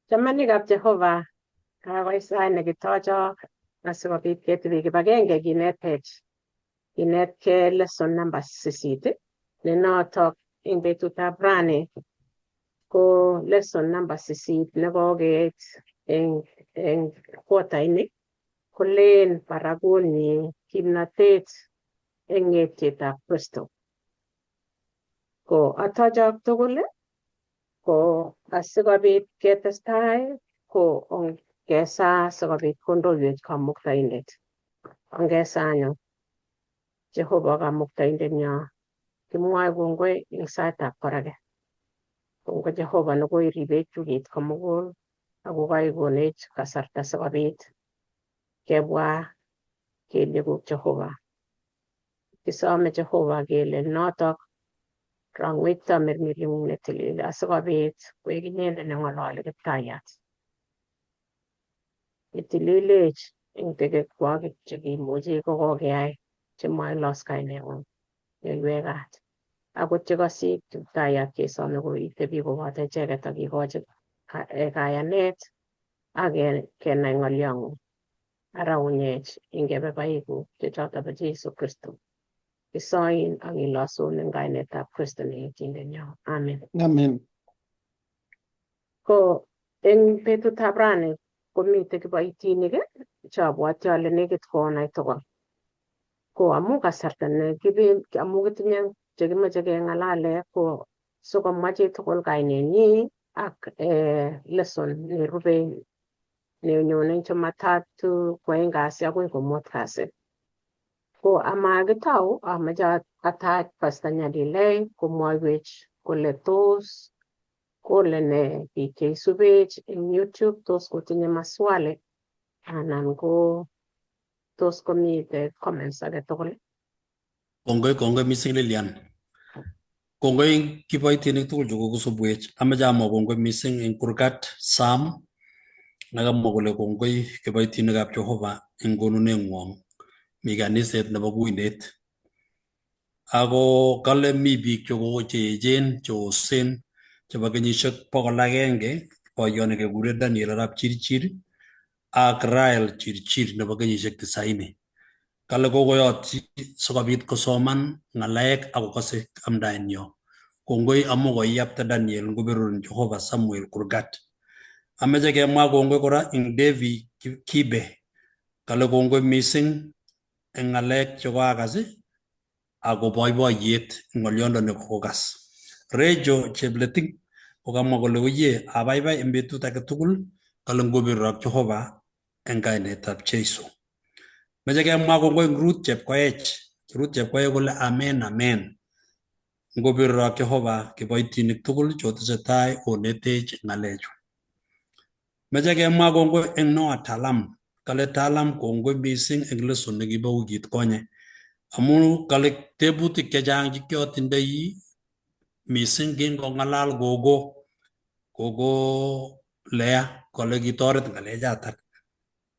Chamanikab Jehova, kakoit sait nekitochok asikobit ketebi kibagenge kinetech kinetkei lesson number 8 ne notok eng betutab rani ko lesson number 8 nekokeit eng quarter ini kolen barakunyi kimnatet eng ng'etietab Kristo. Ko atochok tugul ko asikobit ketestai ko ongesaa sikobit kondoiwech Kamuktaindet. Ongesaa anyun. Jehova Kamuktaindenyo, kimwoe kongoi eng saitab koraki. Kongoi Jehova nekoiribech wikit komugul ako kaikonech kasarta sikobit kebwa kelyekuk Jehova. Kisome Jehova kele notok rongwech tamirmiring'ung netilil asikobit koik inendet neng'ololi Kiptayat. Itililech eng tekekwokik chekimuchi kokokeyai chemailos kaineng'ung. Yoiwek akot chekosik Kiptayat kesome ko itebi koboto icheket ak ikochi kayanet ak kenai ng'olyong'ung. Ara unyech eng kebebaikuk chechoto bo Jesu Kristo. Kisoin ak ilosun eng kainetab Kristo ne Yetindenyo. Amen. Amen. Ko eng betutab rani komitei kiboitinik cheabwoti ale nekit konai tugul. Ko amu kasarta nekibendi amu kitinye chekimoche keng'alale ko sikomwa chitugul kainenyi ak lesson nerube nenyone Jumatatu kwoeng kasi akoi komut kasi. Ko amakitou amoche atach Pastor Nyalilei komwoiwech kole tos kole nee biik cheisubech eng YouTube, tos kotinye maswali anan ko tos komite comments age tugul. Kongoi, kongoi mising Lilian. Kongoi kiboitinik tugul chekokosubwech. Amache amwa kongoi mising eng Kurgat Sam nekamwa kole kongoi kiboitinikab Jehova eng konunengwong mi kaniset nebo kuinet. Ako kale mi biik cheechen cheosen chebo kenyisiek 100, boyot nekekure Daniel arap Chirchir ak Rael Chirchir nebo kenyisiek 90. Kale kokoyotyi sikobit kosoman ng'alek ak kokase amdaenyo. Kongoi amu koiyapta Daniel ngoberurin Jehova Samuel Kurgat. Ameche kemwa kongoi kora eng Devi Kibe. Kale kongoi mising eng ng'alek chekoakas ako boiboiyet eng ng'olyondoni kokokas. Rejo Chepleting kokamwa kole oye abaibai eng betut age tugul kale ngoberurok Jehova eng kainetab Jesu. Meche kemwa kongoi eng Ruth Chepkoech. Ruth Chepkoech kole amen amen. Ngoberurok Jehova kiboitinik tugul chotesetai onetech ng'alechu. Meche kemwa kongoi eng Noah Talam. Kale Talam kongoi mising eng lesson nekibo wikit konye. Amu kale tebutik chechang chekiotindoi mising kingong'alal gogo Lea kole kitoret ng'alechatak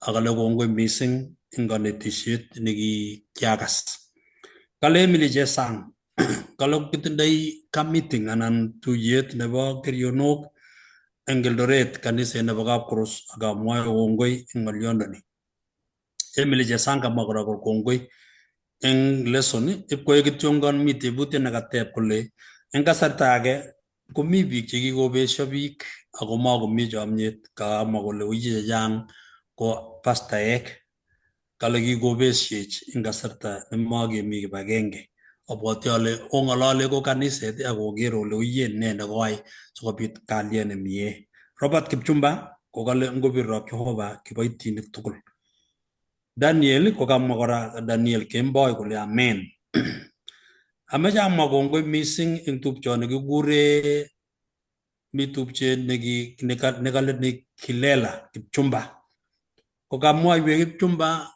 akale kongoi mising eng konetisiet nekikiakas. Kale Emily Chesang kale kitindoi camp meeting anan tuyet nebo kerionok eng Eldoret kaniset nebo Kapkoros ak amwoe kongoi eng ng'olyondoni. Emily Chesang kamwa kora kongoi eng lesson ipkoek kityongon mi tebutiet nekateb kole eng kasarta age komi biik chekikobesyo biik ako makomi chomyet kamwa kole uye chechang ko pastaek kale kikobesiech eng kasarta nemakemi kibagenge. Abwoti ale ong'olole ko kaniset ak oker ole uye ne nekoai sikobit kalyet nemie. Robert Kipchumba kokale ngobirok Jehova kiboitinik tugul. Daniel kokamwa kora Daniel Kemboi kole amen. Ameche amwa kongoi mising eng tupchoni kikure mi tupchet nekale ni Kilela Kipchumba. Kokamwoiwech Kipchumba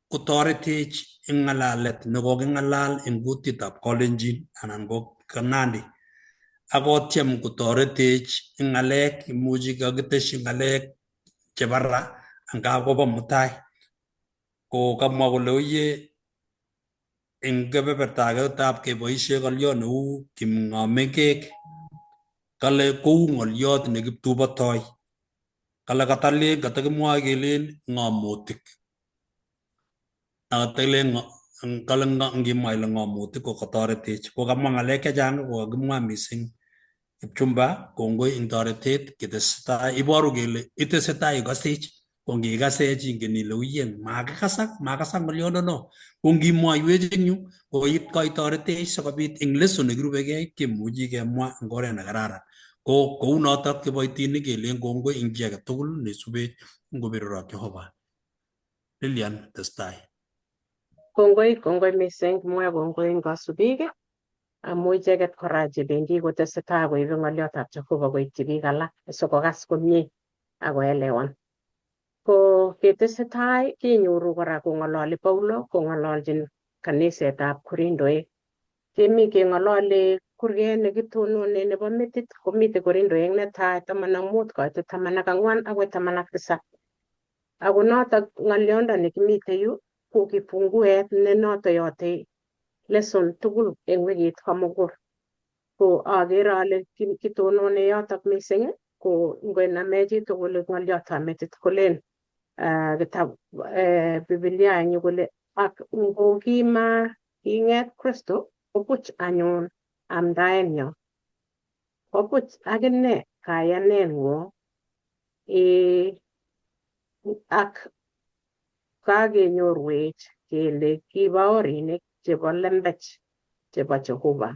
kotoretech eng ng'alalet nekoking'alal eng kutitab Kalenjin anan ko Nandi. Akotyem kotoretech eng ng'alek, imuchi kakiteshi ng'alek chebo ra angap kobo mutai. Ko kamwa kole oye eng kebeberta age tab keboishe ng'oliot neu kimng'amekek kale kou ng'oliot nekiptubotoi. Kale katalen katakimwoe kelen ng'omotik. Akatelen kale ngimwa ile ng'omotik ko katoretech. Ko kamwa ng'alek chechang ko kakimwa mising Kipchumba kongoi eng toretet ketesetai iboru kele itesetai ikasech ko ngikasech ingen ile uyen makikasak makasak ng'oliondono ko ngimwoiwech eng yu ko koitoretech sikobit eng lesson nekirubekei kemuchi kemwa eng oret nekararan ko kounotok kiboitinik kelen kongoi eng chi age tugul neisubech eng Jehova. Lilian testai. Kongoi, kongoi mising, kimwoe kongoi eng kasubik amu icheket kora chebendi kotesetai koibe ng'oliotab Jehova koityi biik alak sikokas komie akoelewan. Ko ketesetai kenyoru kora kong'ololi Paulo kong'ololjin kanisetab Korindoek. Kemi keng'ololi kurget nekitonone nebo metit komite Korindoek netai 15 koitu 14 akoi 17. Ako notok ng'oliondo nekimite yu ko kifunguet ne noto yote lesson tugul eng wikit komugul. Ko akere ale kitonone yotok mising ko ngoname chitugul ng'oliotab metit kolen kitabu Biblia eng yu kole ak ngokima king'et Kristo kobuch anyun amdaenyo. Kobuch akine kayaneng'wong ak kakenyorwech kele kibaorinik chebo lembech chebo Jehova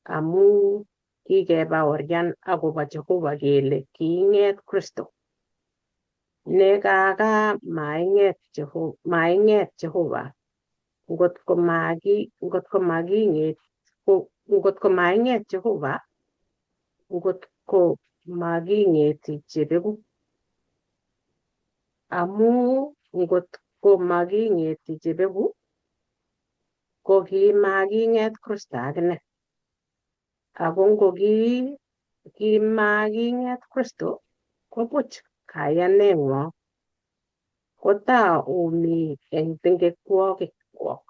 amu kikebaorian akobo Jehova kele kiing'et Kristo. Nekaka maing'et Jehova ngotko maing'et Jehova ngotko making'eti chebeku amu ngotko making'eti chebeku ko kimaking'et Kristo akine. Ako ngokimaking'et Kristo kobuch kayaneng'wong kotaa omi eng tingekwokikwok.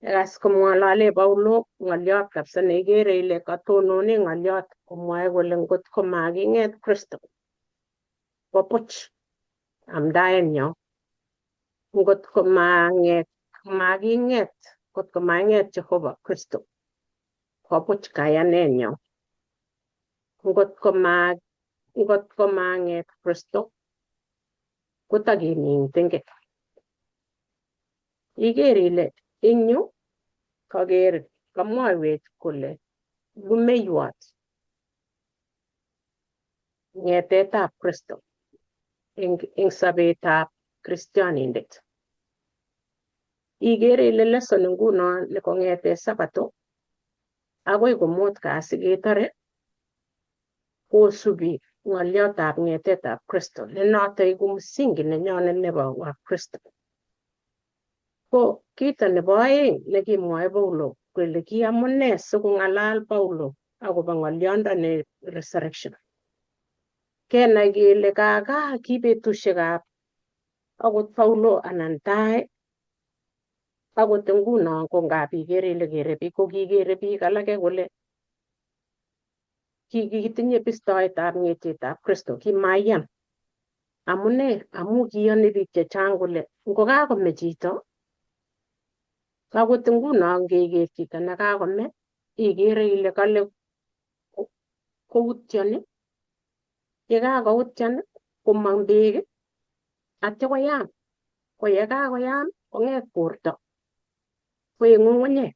Yekas komwolole Paulo ng'oliot kabisa neikere ile katonone ng'oliot komwoe kole ngotko making'et Kristo kobuch amdaenyo. Ngotko making'et ngotko maing'et Jehova Kristo kobuch kayanenyo. Ngotko mang'et Kristo kotakemi eng tengek. Iker ile eng yu kaker kamwoiwech kole lumeiwot ng'etetab Kristo eng sobetab kristianindet. Ikere ile lesson nguno ne kong'ete sabato akoi komut kasi ketore kosubi ng'oliotab ng'etetab Kristo ne noto ko msingi nenyone nebo Wakristo. Ko kito nebo aeng nekimwoe Paulo kole ki amune sikong'alal Paulo akobo ng'oliondo ne resurrection. Kenai kele kaka ki betusiekab akot Paulo anan tai akot nguno ko ngap ikere ile kere biik ko kikere biik alake kole kikitinye bistoetab ng'etietab Kristo kimayan. Amune amu kiyoni biik chechang kole ngokakome chito akot nguno ngeker chito nekakome ikere ile kale koutyoni yekakoutyon komong beek atya koyam ko yekakoyam kong'et borto koek ng'ung'unyek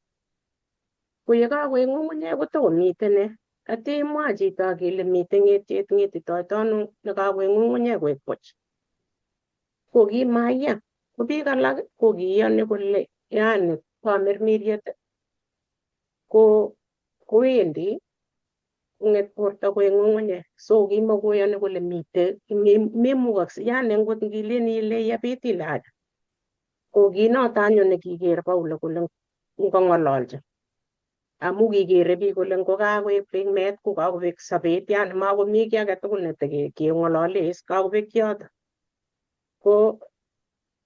ko yekakoek ng'ung'unyek kotokomiten nee atya imwa chito kele miten ng'etiet ng'etitoito ano nekakoek ng'ung'unyek koek buch. Ko kimayan ko biik alak ko kiyoni kole yani tamirmiriet ko kowendi kong'et borto koek ng'ung'unyek so kimakoyoni kole mite memukokse yani ngot ngilen ile yebit ile aja. Ko kinoto anyun nekiker Paulo kole ngong'ololchi amu kikere biik kole ngokakoek bek meet ko kakobek sobet yani makomi kiy age tugul netekeng'olole is kakobek kiyoto. Ko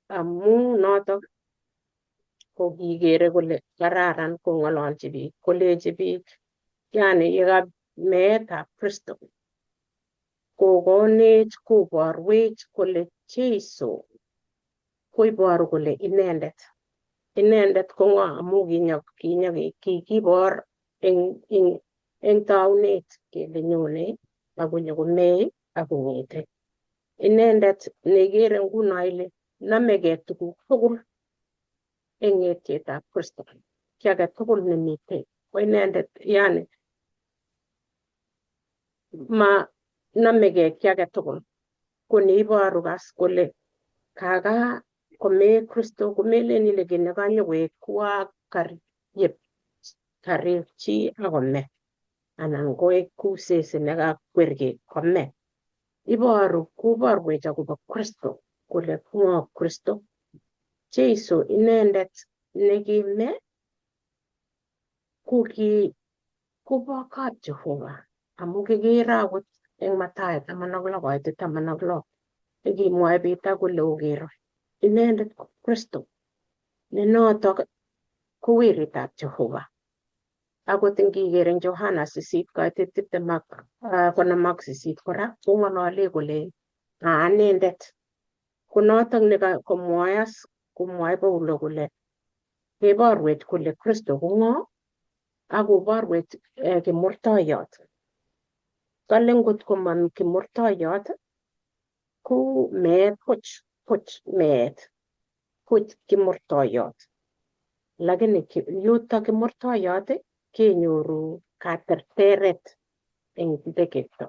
amu notok ko kikere kole kararan kong'ololchi biik kolechi biik yani yeka meetab Kristo Kokonech koborwech kole Jesu koiboru kole inendet. Inendet ko ng'o amu kikibor eng taunet kele nyone akonyo komei akong'ete. Inendet nekere nguno ile nomegei tuguk tugul eng ng'etietab Kristo. Kiy age tugul nemitei ko inendet, yani ma nomegei kiy age tugul. Ko neiboru kas kole kaka komee Kristo komelen ile kiy nekanyokoek kuak karyep karir chi akome anan koek kou sese nekakwerkei kome. Iboru koborwech akobo Kristo kole ng'o Kristo. Jesu inendet nekime ko ki kobo kap Jehova amu kikere akot eng Mathayo 16 koitet 16 nekimwoe Peter kole okero inendet ko Kristo ne notok ko weritab Jehova. Akot ngiker eng Johana 8 koitet 58 kora kong'olole kole anendet. Ko notok ne komwoe as komwoe Paulo kole keborwech kole Kristo ko ng'o akoborwech kimurtoiyot. Kale ngot ko mami kimurtoiyot ko meet puch puch meet puch kimurtoiyot. Lakini yutok kimurtoiyot kenyoru katerteret eng tekekto.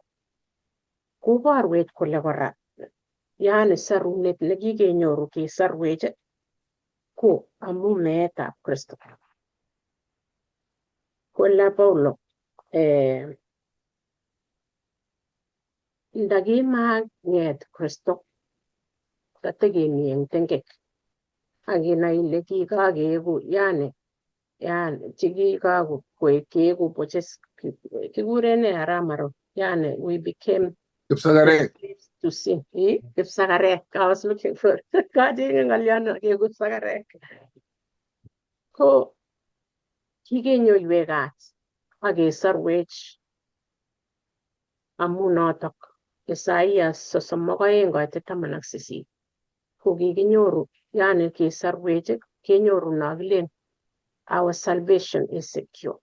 Koborwech kole kora yaani sarunet nekikenyoru kesarwech ko amu meetab Kristo. Kole Paulo ndakimang'et Kristo katekemi eng tengek akinai ile kikakeeku yani yani chikikakoek keeku poches kikuren nee Aramaro, yani we became Kipsagarek. Slaves to sin. Eh? Kipsagarek. I was looking for kachenge ng'oliono keeku kipsagarek. Ko kikenyoiwech kaat akesorwech amu notok Isaia 32 koitet 18 ko kikinyoru yani kesorwech kenyoru no kilen our salvation is secure.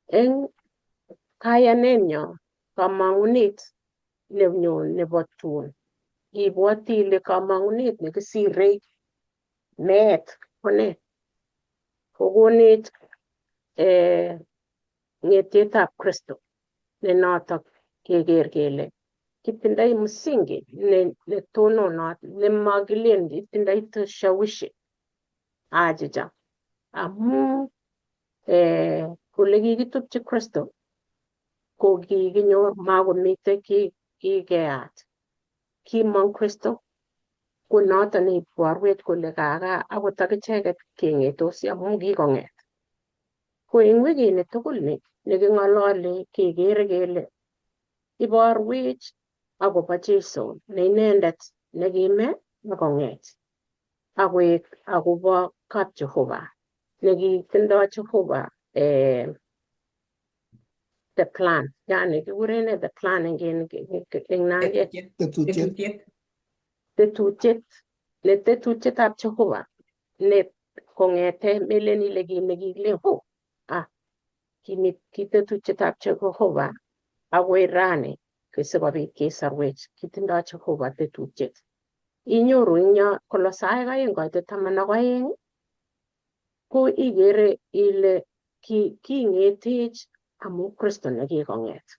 Eng kayanenyo kamang'unet nenyo nebo tun ibwoti ile kamang'unet nekisirei meet ko nee? Kokonech ng'etietab Kristo ne notok keker kele kitindoi msingi netononot nemakilen itindoi tushawishi achicha amu kole kikitupchi Kristo ko kikinyor makomitei kikeat kimong Kristo ko noton neiborwech kole kaka akot akicheket keng'etosi amu kikong'et. Ko eng wikini tugul ni neking'olole kekere kele iborwech akobo Jesu ne inendet nekime akong'et akoek akobo kap Jehova nekitindoi Jehova the plan, yani kikuren nee the plan eng Nandi? Tetutiet. Tetutiet ne tetutietab Jehova ne kong'ete melen ile kit nekikilen ho ah kimi ki tetutietab Jehova akoi rani sikobit kesorwech kitindoi Jehova tetutiet. Inyoru eng yo Kolosaek 2 koitet 12 ko ikere ile king'etech amu Kristo nekikong'et.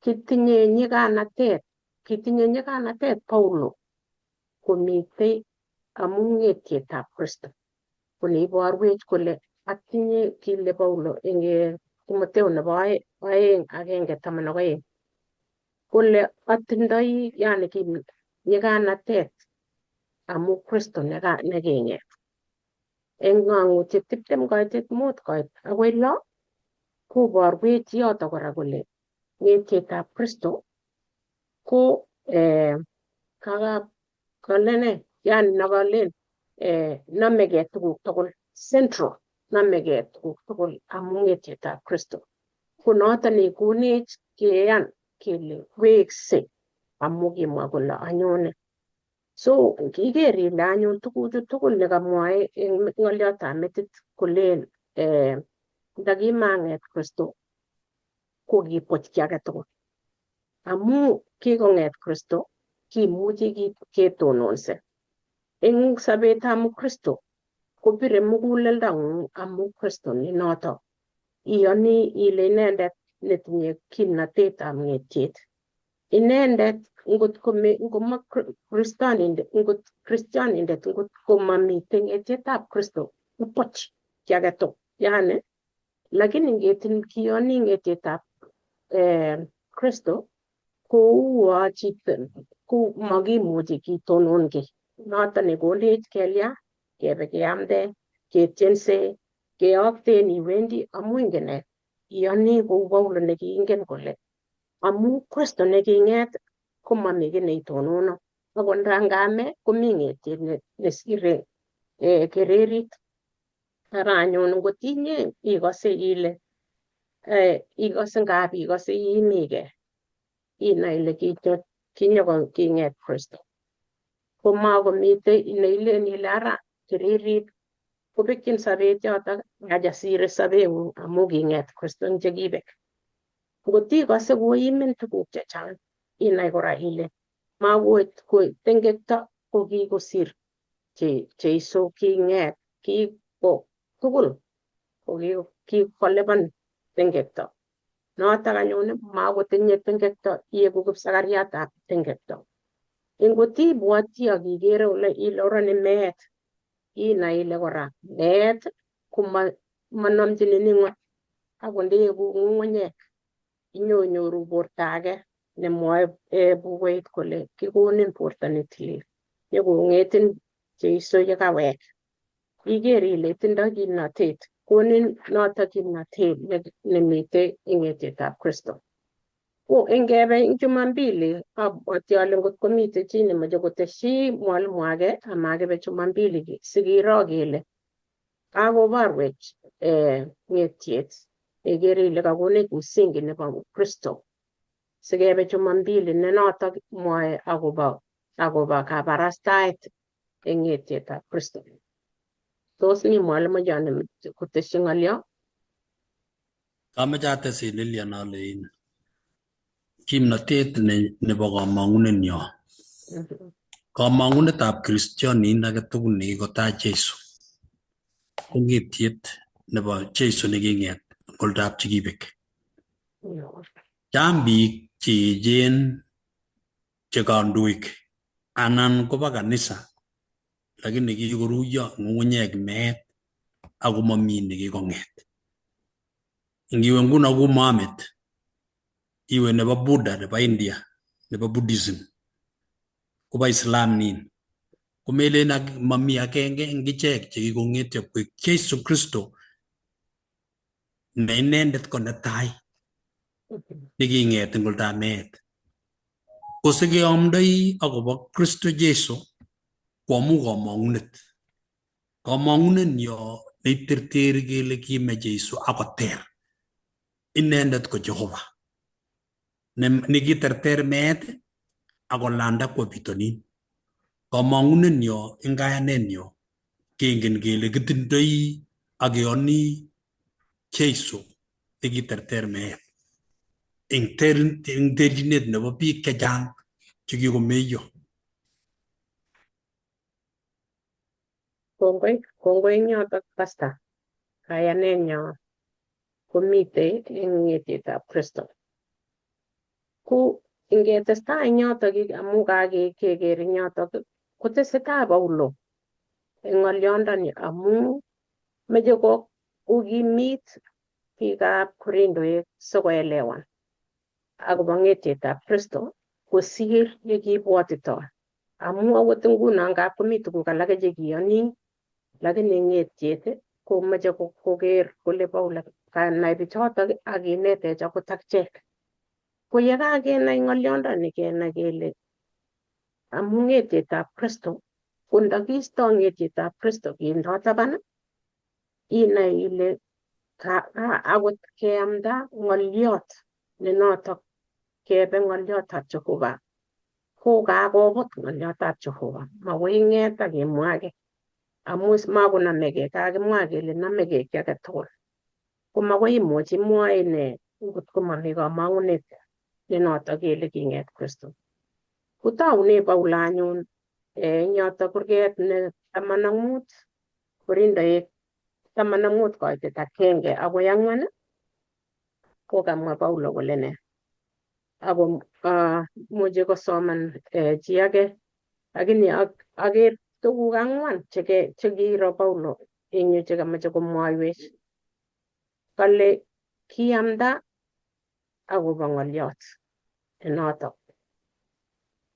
Kitinye nyiganatet, kitinye nyiganatet Paulo komitei amu ng'etietab Kristo. Ko neiborwech kole atinye kile Paulo eng Timotheo nebo 2:1-12 kole atindoi yani nyiganatet amu Kristo neking'et. Eng Ng'ang'utiet 20 koitet 5 koit akoi 6 koborwech yoto kora kole ng'etietab Kristo ko kaka kole ne yani nokolen nomegei tuguk tugul central nomegei tuguk tugul amu ng'etietab Kristo. Ko noton nekonech keyan kele wekse amu kimwa kole anyone. So iker ile anyun tuguchu tugul nekamwae eng ng'oliotab metit kolen ndakimang'et Kristo kokibuch kiy age tugul. Amu kikong'et Kristo kimuchi ketononse. Eng sobetab Mkristo kobire muguleldang'ung amu Kristo nenoto. Iyoni ile inendet netinye kimnatetab ng'etiet. Inendet ngot ngoma kristianindet ngot kristianindet ngot komamiten ng'etietab Kristo kobuch kiy age tugul. Yani lakini ngetin kiyoni ng'etietab Kristo kouwo chito ko makimuchi kitononkei. Noton nekonech kelya kebe keamde ketyense keyokten iwendi amu ingen nee iyoni kou Paulo nekiingen kole amu Kristo neking'et komami kiy neitonono akot ndangame komi ng'etiet nesire kererit. Ara anyun ngot inye ikose ile ikose ngap ikose iimike inai ile kinyoking'et Kristo. Komakomitei neilen ile ara kererit kobekyin sobet yotok aja sire sobeng'ung amu king'et Kristo eng chekibek. Ngot ikose koimin tuguk chechang inai kora ile makoit tengekto ko kikosir Jeiso king'et kiko tugul ko kikolipan tengekto. Notok anyun makotinye tengekto ieku kipsakariatab tengekto. Ngot ibwoti ak ikere ole ile oroni meet inai ile kora meet komanomchinin ing'weny akot ndeeku ng'ung'unyek inyonyoru borto age nemwoe bukuit kole kikonin borto netilil nyokong'etin Jeiso yekawek. Iker ile tindoi kimnatet konin notok kimnatet nemitei eng ng'etietab Kristo. Ko ingebe eng Jumambili abwati ale ngot komitei chi nemoche kotesyi mwalimu age amakibe Jumambili sikiro kele kakoborwech ng'etiet ikere ile kakonech msingi nebo Kristo sikebe Jumambili ne notok mwoe akobo kabarastaet eng ng'etietab Kristo. Tos mi mwalimu nemoche kotesyi ng'olyo? Kameche ates Lilian ale kimnatet nebo kamang'unenyo. Kamang'unetab kristianin age tugul nekikotach Jeiso ko ng'etiet nebo Jeiso neking'et oldab chekibek. Chang biik cheechen che kandoik anan koba kanisa lakini kikoruiyo ng'ung'unyek meet ako mami nekikong'et. Ngiwe nguno ku Mohammed, iwe nebo Buddha nebo India, nebo Buddhism, koba Islam nin. Komelen mami agenge eng ichek chekikong'etyo koek Jesu Kristo ne inendet ko netai neking'et eng oldab meet. Ko sikeamdoi akobo Kristo Jesu ko amu kamang'unet. Kamang'unenyo neiterteri kele kime Jesu akoter. Inendet ko Jehova nekiterter meet akolanda kwo bitonin. Kamang'unenyo eng kayanenyo kengen kele kitindoi ak keyoni Jesu nekiterter meet eng terchinet nebo biik chechang chekikomeiyo. Kongoi, kongoi eng yotok Pastor. Kayanenyo komitei eng ng'etietab Kristo. Ko ingetestai eng yotok amu kakeker eng yotok kotesetai Paulo eng ng'olyondoni amu meche kokimit biikab Korindoek sikoelewan akobo ng'etietab Kristo kosir yekibwotitoi. Amu akot nguno ngap komi tuguk alake chekiyoni lakini ng'etiet komoche koker kole Paulo kanai bichotok ak kinetech akot akichek. Ko yekakenai ng'olyondoni kenai kele amu ng'etietab Kristo ko ndakisto ng'etietab Kristo kindo taban inai ile akot keamda ng'olyot ne notok Kebe ng'olyotab Jehova kokakobut ng'olyotab Jehova makoi ing'et akimwa kiy amu makonomegei kakimwa kele nomegei kiy age tugul ko makoi imuch imwoe ine ngot ko mami kamang'unet nenoto kele king'et Kristo. Kotoune Paulo anyun eng yoto kurget ne 15 Korindoek 15 koitet 1 akoi 4 kokamwa Paulo kole ne ako muchi kosoman chi age lakini aker tuguk ang'wan chekiro Paulo eng yu chekamache komwoiwech kale kiamda akobo ng'olyot notok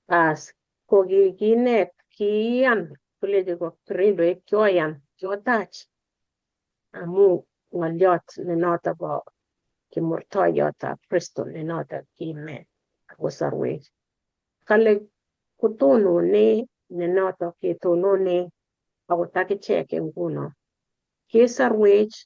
bas ko kikinet kiiyan kolechi Korindoek kioyan kiotach amu ng'olyot nenoto bo kimurtoiyotab Kristo nenoto kime akosorwech kale kotonone nenoto ketonone akot akichek nguno kesorwech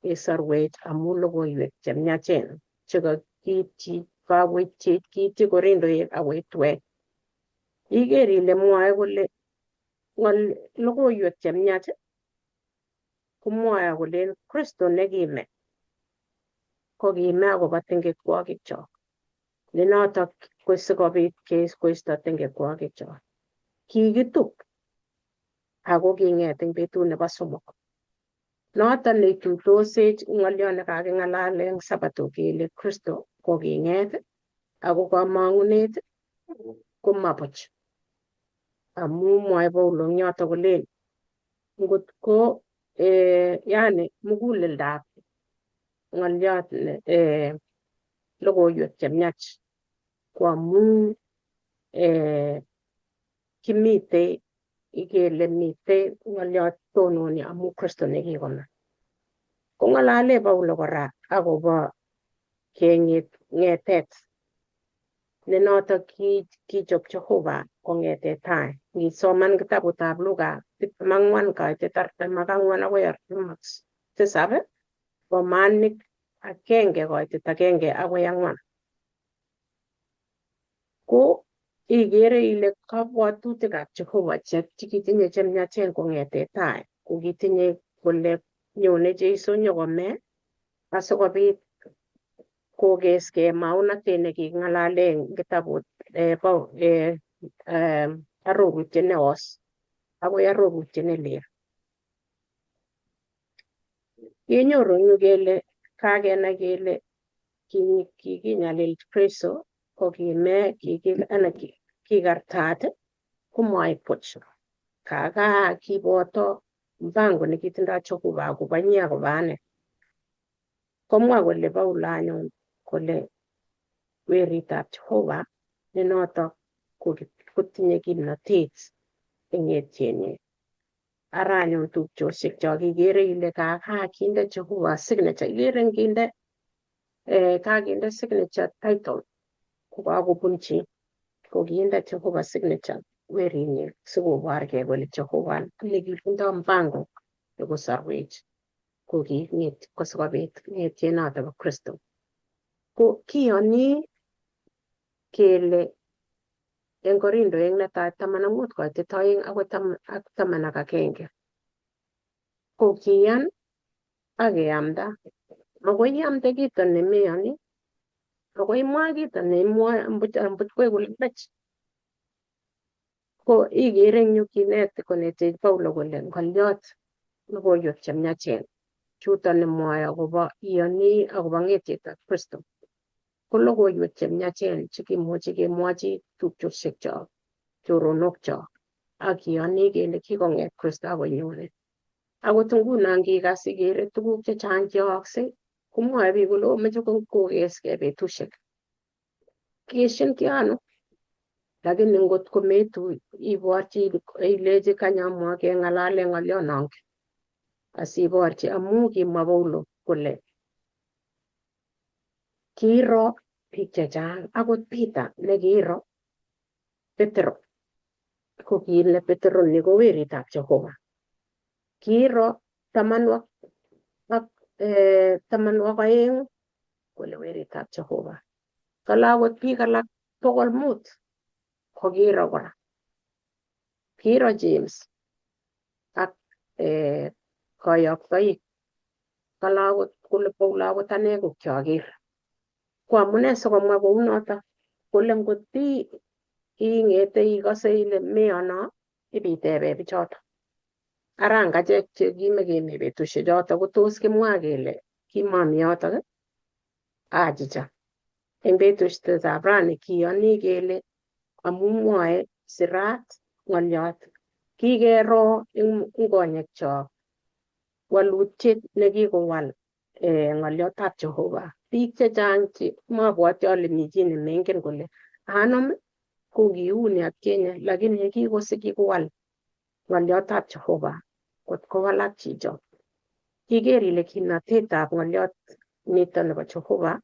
kesorwech amu logoiwek chemiachen chekakiityi kakoityi kiityi Korindoek akoitwek iker ile mwoe kole logoiwek chemiach komwoe kolen Kristo nekime ko kime akobo tengekwokikyok nenotok ko sikobit koisto tengekwokikyok kikitup ako king'et eng betut nebo somok noton neituitosech ng'olyot nekaking'alal eng sabato kele Kristo ko king'et ako kamang'unet komabuch amu mwoe Paulo eng yoto kolen ngot ko yani muguleldab ng'olyot logoiwek chemiach ko amu kimitei kele mitei ng'olyot tononi amu Kristo nekikome. Kong'alale Paulo kora akobo keng'et ng'etet nenotok kichop Jehova kong'ete tai. Ngisoman kitabutab Luka 24 kaitet 44 akoi 47 romanik 1 koitet 1 akoi 4. Ko ikere ile kabwatutikab Jehova chekitinye chemiachen kong'ete tai ko kitinye kole nyone Jeiso nyokome asikobit kokeskei maunotet nekiking'alale eng kitabut arorutiet neos akoi arorutiet nelel. Kenyoru eng yu kele kakenai kele kikinyalil Kristo ko kime kikartat komoib buch. Kaka kiboto mpango nekitindoi Jehova akobo inye akobo ane. Komwa kole Paulo anyun kole weritab Jehova nenotok kotinye kimnotet eng etienyi. Ara anyun tupchosiek cho kikere ile kakinde Jehova signature, ikere nginde kakinde signature title kokakobunchi kokinde Jehova signature werinyi sikoborgei kole Jehova nekitindoi mpango nekosorwech koking'et kosikobit ng'etiet noto bo Kristo. Ko kiyoni kele eng Korindoek netai 15 koitet 2 akoi 11 ko kiyan ak keamda. Makoi iamde kito nemeyoni, makoi imwa kito neimwoe ambuch koeku lembech. Ko ikere eng yu kinet konetech Paulo kole ng'olyot logoiwek chemiachen chuton nemwoe akobo iyoni akobo ng'etietab Kristo. Ko logoiwek chemiachen chekimuchi kemwochi tupchosiekchok, choronokchok ak kiyoni kele kikong'et Kristo akonyone. Akot nguno ngikas ikere tuguk chechang cheyookse komwoe biik kole omoche kokeskei betusiek. Kieshin kiano lakini ngot kometu iborchi ilechi kany amwa keng'alale ng'olionongen asiborchi amu kimwa Paulo kole kiiro biik chechang akot Peter nekiiro Petero ko kile Petero ni ko weritab Jehova. Kiiro 12 kole weritab Jehova. Kale akot biik alak 500 kokiro kora. Kiiro James ak kayoktoik. Kale akot kole Paulo akot ane ko kioker. Ko amune sikomwa kounoto kole ngot ing'ete ikose ile meyono ibitebe bichoto. Ara ngachek chekimekemi betusiek choto kotos kimwa kele kimomi yotok achicha. Eng betusiekab rani kiyoni kele amu mwoe sirat ng'oliot kikero eng konyekchok walutiet nekikowal ng'oliotab Jehova. Biik chechang che mabwoti ale mi chi nemengen kole anom ko kiuni atkinye lakini kikosiki kowal ng'oliotab Jehova kot kowalak chicho. Iker ile kimnatetab ng'oliot nito nebo Jehova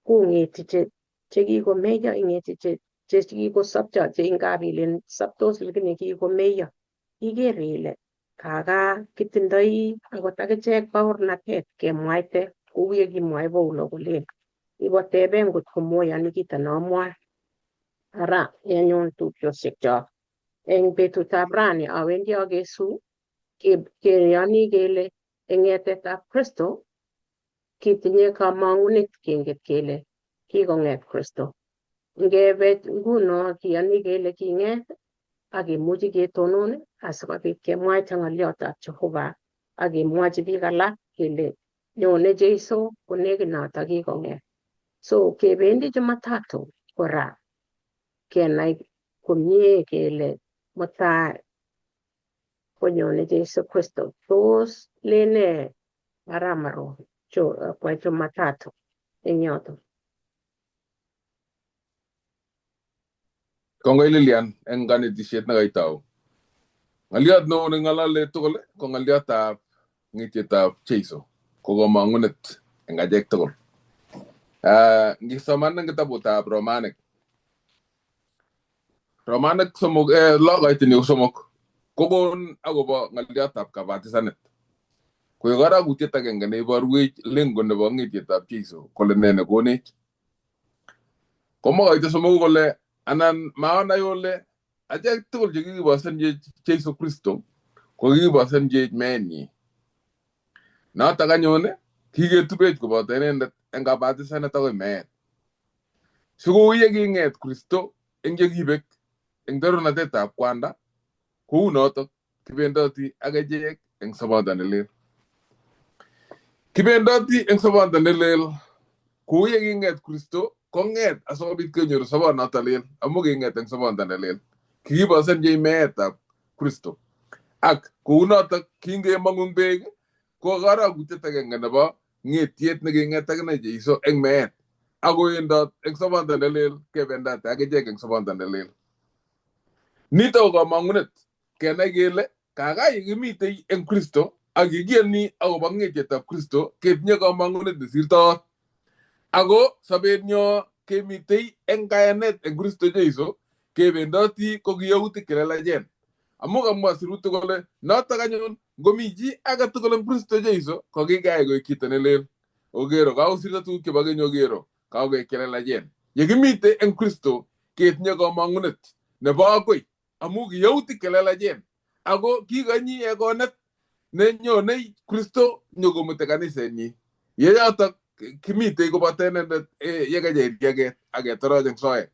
kong'eti chekikomeiyo ing'eti chekikosopcho che ingap ilen soptos lakini kikomeiyo. Iker ile kaka kitindoi akot akichek baornatet kemwaite kou yekimwoe Paulo kolen iboteben ngot komoyoni kito nomwoe. Ara anyun tupchosiekchok eng betutab rani awendi akesu keyoni kele eng ng'etetab Kristo kitinye kamang'unet kenget kele kikong'et Kristo. Ngebe nguno kiyoni kele king'et ak kimuchi ketonon asikobit kemwaita ng'oliotab Jehova ak kemwochi biik alak kele nyone Jesu konekit noto kikong'et. So kebendi Jumatatu kora kenai komie kele mutai konyone Jesu Kristo. Tos lene aramaro kwa Jumatatu eng yoto. Kongoi Lilian eng kanetisiet nekaitau. Ng'oliot neo neng'olole tugul ko ng'oliotab ng'etietab Jesu ko komong'unet eng achek tugul. Ngisoman eng kitabutab Romanik. Romanik 3 6:3 kokon akobo ng'oliotab kabatisanet. Koek karakutiet agenge neiborwech lengo nebo ng'etietab Jesu kole ne nekonech. Komwa koito 3 kole anan maonai ole achek tugul chekikibosenjech Jesu Kristo ko kikibosenjech meenyi. Notok anyun kiketubech koboto inendet eng kabatisanet akoi meet. Sikou ye king'et Kristo eng chekibek eng torornatetab kwanda kou notok kibendoti ak echek eng sobondo nelel. Kibendoti eng sobondo nelel kou ye king'et Kristo kong'et asikobit kenyor sobonoto lel amu king'et eng sobondo nelel. Kikibosenjech meetab Kristo. Ak kounotok kingemong'u eng beek ko karakutiet agenge nebo ng'etiet neking'et akine Jesu eng meet. Ak kowendot eng sobondo nelel kebendate ak echek eng sobondo nelel. Nito ko komong'unet kenai kele kakai kimitei eng Kristo ak kikiyoni akobo ng'etietab Kristo ketinye komong'unet nesirtoot. Ako sobenyo kemitei eng kayanet eng Kristo Jesu kebendoti ko kiyautik chelelachen. Amu kamwa sirutik kole notok anyun ngomi chi age tugul eng Kristo Jesu ko kikeyai koek chito nelel. Okero kakosirto tuguk chebo keny okero kakoek chelelachen. Yekimite eng Kristo ketinye komong'unet nebo akoi amu kiyautik chelelachen. Ako kikonyi ekonet nenyonei Kristo nyokomute kanisenyi. Ye yotok kimitei koboto inendet yekacheiriaket ak ketoroch eng soet.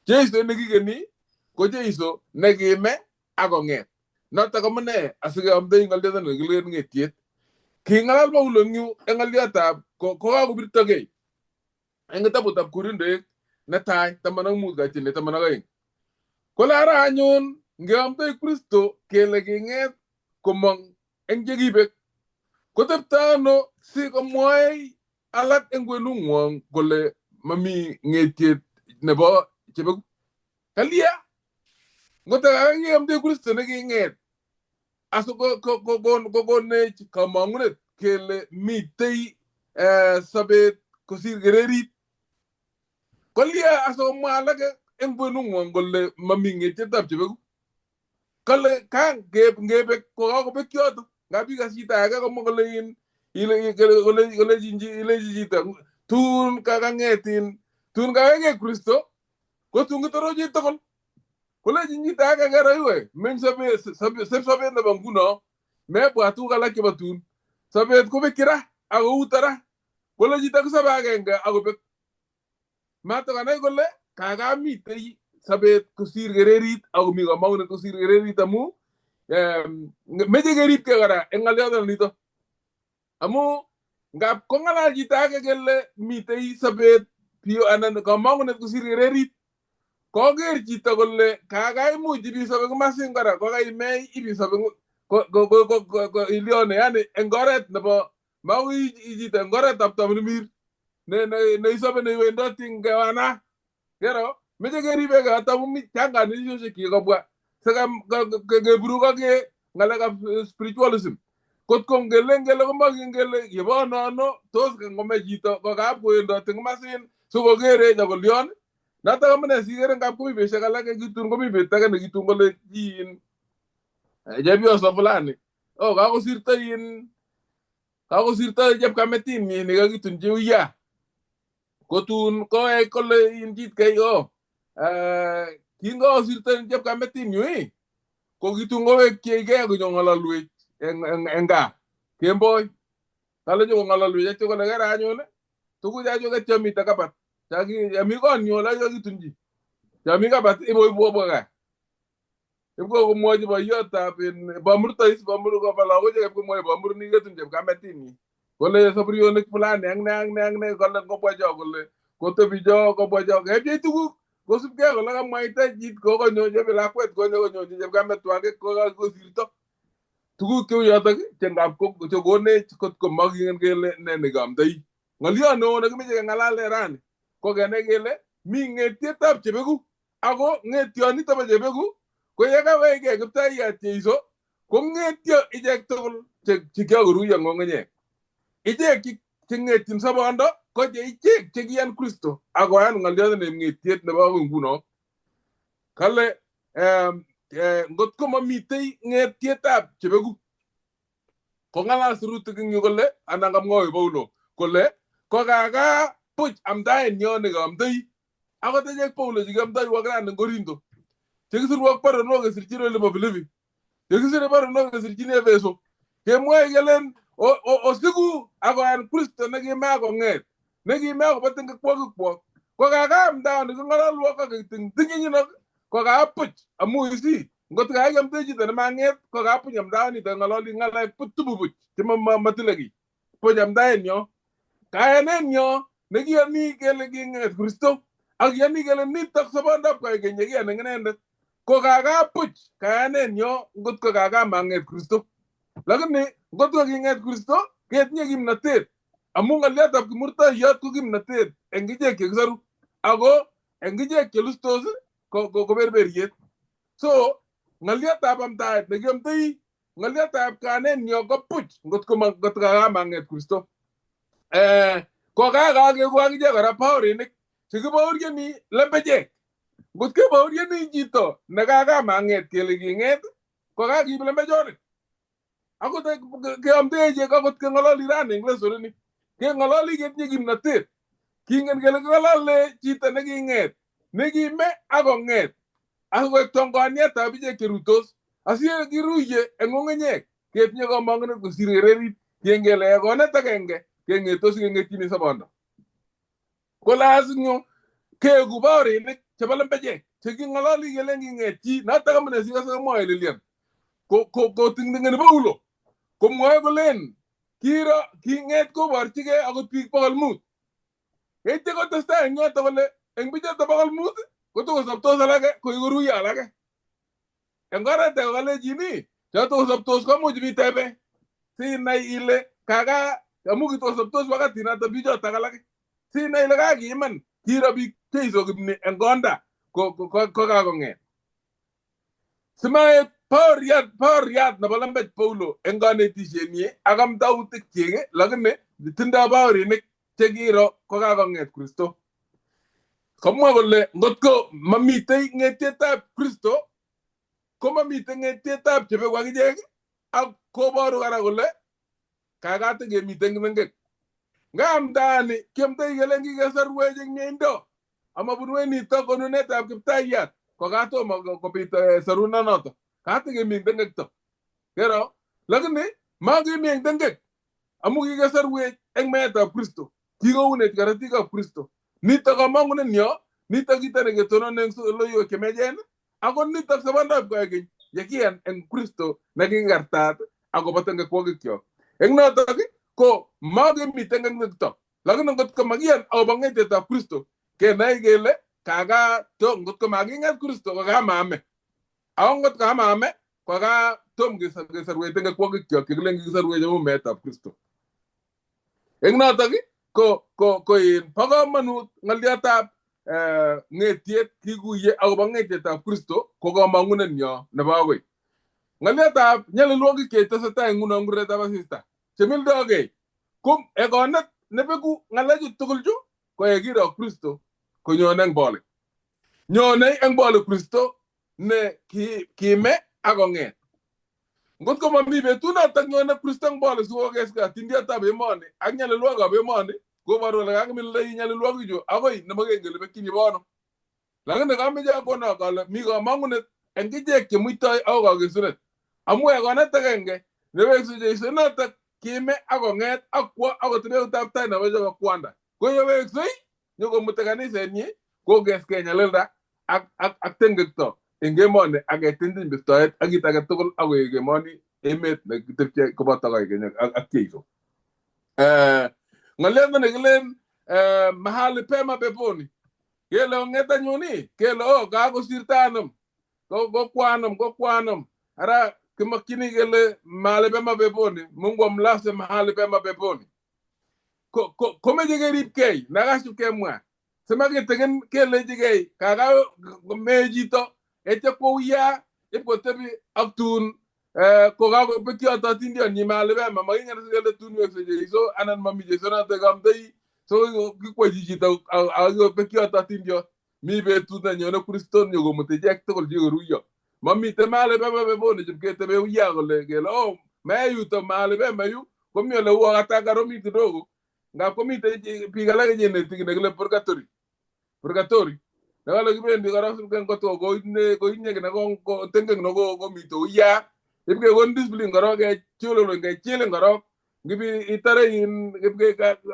Jesu nekikeni ko Jesu nekime ak kong'et. Notok amune asikeamdoi ng'oliot nekilen ng'etiet. King'alal Paulo eng yu eng ng'oliotab kokakobirtogei eng kitabutab Korindoek netai 15:12. Kole ara anyun ngeamdoi Kristo kele king'et komong eng chekibek kotepto ano sikomwoe alak eng kwenung'wong kole mami ng'etiet nebo chebeku. Kalia ngot kakiamdoi Kristo neking'et asikokonech komong'unet kele mitei sobet kosir kererit. Kolia asikomwa alak eng kwenung'wong kole mami ng'etietab chebeku. Kale kang ngebek kokakobek yoto. Ngap ikas chito age komwa kole ilechi chito tun kakang'et Tun kawekei Kristo ko tun kitoro chitugul. Kolechin chito age kero iwe meny sobet seb sobet nebo nguno mebwat tuguk alak chebo tun. Sobet kobekyi ra ak kouto ra. Kole chito kisobe agenge akobek. Matakanai kole kakamitei sobet kosir kererit akomi komong'unet kosir kererit amu meche keribkei kora eng ng'oliondo nito. Amu ngap kong'alal chito age kele mitei sobet biyo anan komong'unet kosir kererit koker chito kole kakaimuch ibisobe komasin kora kokaimei ibisobe ilione yani eng oret nebo makoi chito eng oretab tamirmir ne isobe neiwendoti eng kewana kero meche keribekei yoto amu chang kanetisosiek chekikobwa sikeburuk ak ng'alekab spiritualism. Kot ko ngelen kele komakingen kele yebonono tos ngome chito kokab kowendoti komasin sikokerech akolion. Notok amune sikere ngap komi betusiek alak kitun komi bet age nekitun kole chi chepyoso fulani oh kakosirto in kakosirto chepkametinyi nekakitunchi uya kotun kowek kole in chitkei oh kingokosirto chepkametinyu ii ko kitun kowekchigei konyong'ololwech eng gaa kemboi kale nyokong'ololwech atyo kole kera anyun tuguchachuket chemite kabat chami konyu ole kakitunchi chami kabat iboibu kobwa gaa ipko komwochi boiyotab bomurtois bomur koba lagochek ipkomwochi bomur niketun chepkametinyi kole saburionik fulani ak ne ak ne ak ne kole ngobwa cho kole kotebi cho kobwa cho kepchei tuguk kosubkei kole kamwaita chit kokonyo chebi lakwet konyo konyonchi chepkametwakik kokakosirto tuguk cheu yotok che ngap chekonech kot ko makingen kele ne nekeamdoi. Ng'oliot neo nekimoche keng'alale rani ko kenai kele mi ng'etietab chebeku ako ng'etionito bo chebeku ko yekawekei Kiptayat Jeiso ko ng'etio ichek tugul che kiakoruiyo ng'ung'unyek. Ichek che ng'etyin sobondo ko che ichek chekiyan Kristo akoyan ng'oliot ne ng'etiet nebo akoi nguno. Kale ngot ko mamitei ng'etietab chebeku kong'alal sirutik eng yu kole anan kamwoe Paulo kole kokaka buch amdaenyo nekeamdoi akot echek Paulo chekiamdoiwok rani eng Korinto chekisirwok baronok kesirchin ole bo Filipi chekisire baronok kesirchin Efeso kemwoe kelen osiku akoyan Kristo nekimakong'et nekimakobo tingekwokikwok kokakaamdaoni king'ololwok ak ketingtinyinyinok kokapuch amu isi ngot kakiamdoi chito nemang'et kokapuch amdaonito ng'ololi ng'alek tubu buch chematile kiy puch amdaenyo kayanenyo nekiyoni kele king'et Kristo ak kiyoni kele nitok sobondab koikeny yekiyan eng inendet ko kakapuch kayanenyo ngot ko kakamang'et Kristo. Lakini ngot ko king'et Kristo ketinye kimnatet amu ng'oliotab kimurtoiyot ko kimnatet eng ichek chekisoru ako eng ichek chelustos ko berberiet. So ng'oliotab amdaet nekiamdoi ng'oliotab kayanenyo ko puch ngot ko kakamang'et Kristo. Ko kakakeku akichek kora baorinik chekibaorioni lembechek. Ngot kebaorioni chito nekakamang'et kele king'et ko kakiib lembechonik. Akot keamdei akot keng'ololi rani eng lesorini keng'ololi ketinye kimnatet. Kingen kele king'olole chito neking'et nekime akong'et akoek tongonietab ichek cherutos asikiruiye eng ng'ung'unyek ketinye komong'unet kosir kererit kingen kele konet agenge keng'etos keng'etyini sobondo. Kole as eng yu keeku baorinik chebo lembechek cheking'ololi kelen king'et chi notok amune sikose komwoe Lilian koting'ting'eni Paulo komwoe kolen kiro king'et koborchigei akot biik 500. Yeityo kotestai eng yoto kole eng bichoto 500 kotokosoptos alake koikoruiyo alake. Eng oret age kalechini choto kosoptos komuch bitebe sinai ile kaka amu kitokosoptos wakati noto bichotok alake sinai ile kakiiman kiro biik Jeiso kipni eng konda kokakong'et. Simaet baoriat nebo lembech Paulo eng kanetishenyi ak amdautikchik lakini tindoi baorinik chekiro kokakong'et Kristo. Kamwa kole ngot ko mamitei ng'etietab Kristo ko mamitei ng'etietab chebeku akichek ak koboru kora kole kakatikemiten kimengek. Ngamdani kiamdoi kelen kikesorwech eng mieindo Amabunwech nitok konunetab Kiptayat kokatomo kobit sorunonoto. Katikemi eng tengekto. Kero, lakini makemi eng tengek amu kikesorwech eng meetab Kristo. Kikounech korotikab Kristo. Nitok kamang'unet nyo, nitok kito neketonone eng loiwek chemechen, akot nitok sobondab koikeny yekiyan eng Kristo nekikikartaat akobo tengekwokikyok. Eng notok ko makemiten eng tengekto. Lakini ngot ko makiyan akobo ng'etietab Kristo, kenai kele kaka to ngot ko making'et Kristo ko kamame. Ako ngot kamame ko ka tom kesorwech tengekwokikyok chekilen kikisorwech amu meetab Kristo. Eng notok ko in bo komonut ng'oliotab ng'etiet kikuye akobo ng'etietab Kristo ko kamang'unet nyo nebo akoi. Ng'oliotab nyalilwogik chetesetai nguno eng kuretab asista chemildokei ko ekonet nebeku ng'alechu tugul chu ko yekiro Kristo konyone eng bolik. Nyone eng bolik Kristo ne kime ak kong'et. Ngot ko mami betunotok nyone Kristo eng bolik sikokeskei atindiotab emoni ak nyalilwogikab emoni koboru kole kakimilda nyalilwogichu akoi nemokengen kele bekyin yubo ano. Lakini kameche akonok ale mi kamang'unet eng ichek chemuitoi ako kakesunet. Amu ekonet agenge newekse Jeiso notok kime ak kong'et ak kwo akotebe eutab tai nebo chebo kwanda. Ko yeweksei nyokomute kanisenyi kokeskei nyalilda ak tengekto eng emoni ak ketintiny bistoet ak kit age tugul ak koek emoni emet nekitepche koboto koikeny ak Jeiso. Ng'oliot nekilen mahali pema peponi. Kele ong'et anyun kele oh kakosirto anum kokwanum kokwanum ara kimakchini kele mahali pema peponi Mungu amlase mahali pema peponi. Komeche keribkei nakasip kemwa simakiteken kelechikei kaka mee chito etya kwo uya ipkotebi ak tun kokakobekyoto atindionyi mahali pema makingen kele tun wekse Jeiso anan mami Jeiso noto kamtoi so kikwechi chito akobekyoto atindiot. Mi betut nenyone Kristo nyokomuti ichek tugul chekikoruiyo. Mamiten mahali pema peponi chipketebe uya kole kele oh mee yuto mahali pema yu komi ole uo katakaromit kidogo ngap komiten biik alak cheneti nekile purgatory. Purgatory nekale kibendi korok sipken koinye kii tengek nokomite uya ipkekon discipline korok kechululun kechilin korok ngibi itore in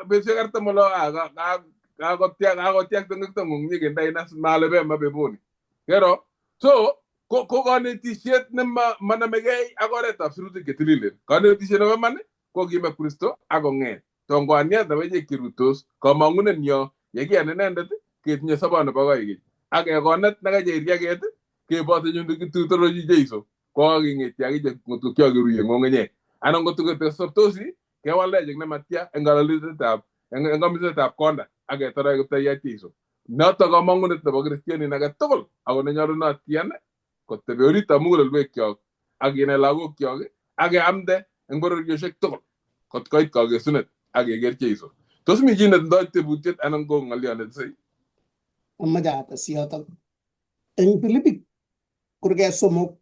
betusiek 40 kakotiak tengekto ng'ung nyikindai mahali pema peponi. Kero so ko konetisiet nemanamegei ak oretab sirutik chetililen. Konetisiet nebo iman ko kime Kristo ak kong'et. Tongwaniat nebo ichek cherutos kamang'unet nyo yekiyan inendet ketinye sobon nebo koikeny. Ak ekonet nekacheiriaket keboto kitutorochi Jeiso kokakeng'etyi ak ichek ngot ko kiokeruiye ng'ung'unyek. Anan ngot ko kesobtosi kewalech eng nematya eng kalalutetab eng kamisetab konda ak ketoroi Kiptayat Jeiso. Notok kamang'unet nebo kristianin age tugul ako nenyolunot kiyan kotebi oritab mugulelwekyok ak kinai lagokyok ak keamde eng bororiosiek tugul kot koit kakesunet ak keker Jeiso. Tos mi chi netindoi tebutiet anan ko ng'oliot netesei? Amache ates yotok. Eng Filipik kurget 3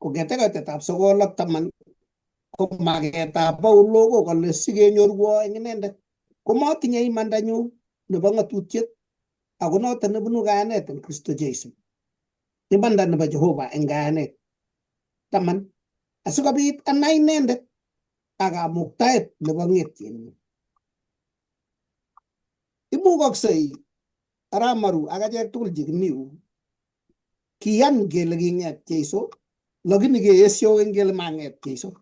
kong'ete koitetab 9 ak 10 ko maketab Paulo ko kole sikenyorwo eng inendet komatinye imandanyu nebo ng'atutiet ako noton nebunu kayanet eng Kristo Jesu. Imanda nebo Jehova eng kayanet. 10 asikobit anai inendet ak kamuktaet nebo ng'etienyi. Imukoksei Aramaru ak achek tugul chekimi yu kiyan kele king'et Jeiso lakini keesyo eng kele mang'et Jeiso.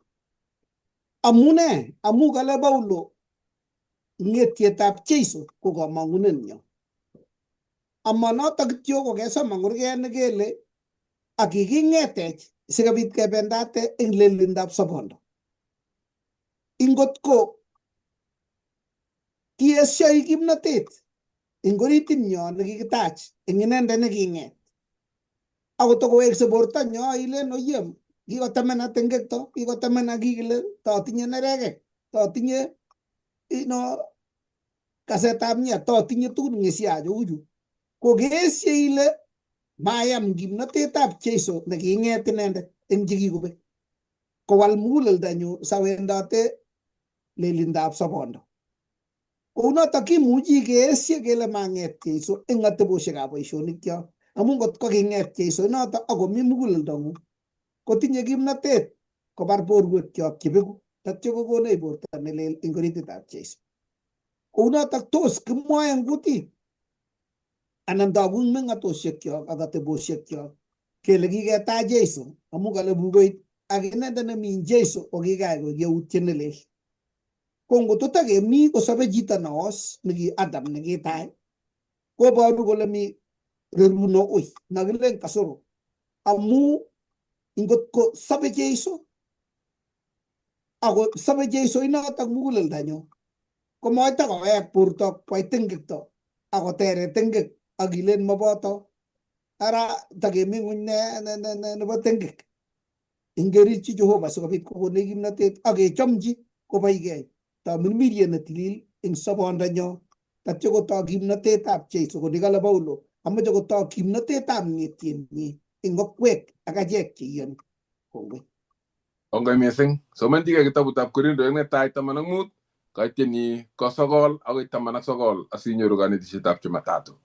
Amune? Amu kale Paulo ng'etietab Jeiso ko kamang'unenyo. Ama notok kityo kokesoman kurget nekele ak kiking'etech sikobit kebendate eng lelindab sobondo. Ingot ko kiesioi kimnotet eng oritinyo nekikitach eng inendet neking'et. Akot kowekse bortonyo ilen oyem kikotemena tengekto, kikotemena kikile totinye nerekek, totinye kasetab nye, totinye tugun ng'esia cheuchu. Ko keesie ile mayam kimnotetab Jeiso neking'et inendet eng chekikobek. Kowal muguleldanyu sawendote lelindab sobondo. Kounotok kimuchi keesye kele mang'et Jeiso eng ateboshekab boisionikyok amu ngot ko king'et Jeiso inoto akomi muguleldong'ung kotinye kimnatet kobar borwekyok chebeku tatyo kokonech borto nelel eng orititab Jeiso. Kounotok tos kimwoe eng kutit anan togu eng meng'atoshekyok ak ateboshekyok kele kiketach Jeiso amu kale bukuit ak inendet nemi Jeiso ko kikayai koek yautiet nelel. Ko ngot takemi kosobe chito neos neki Adam nekitai koboru kole mi reruno ui nakilen kasoro amu ngot ko sobe Jeiso ako sobe Jeiso inotok muguleldonyo komoitakowek borto kwai tingikto akotere tingik ak ilen moboto ara takemi ng'weny nebo tingik ingerikyi Jehova sikobit kokonech kimnatet ak kechomchi kobaikei tamirmiriet netilil eng sobondonyo tatyo kotok kimnatetab Jeiso konikale Paulo amoche kotok kimnatetab ng'etienyi eng okwek ak achek cheiyoni. Kongoi. Kongoi missing. Somanchigei kitabutab Korindoek netai 15 kaitienyi ko 9 akoi 19 asinyoru kanetishetab Jumatatu.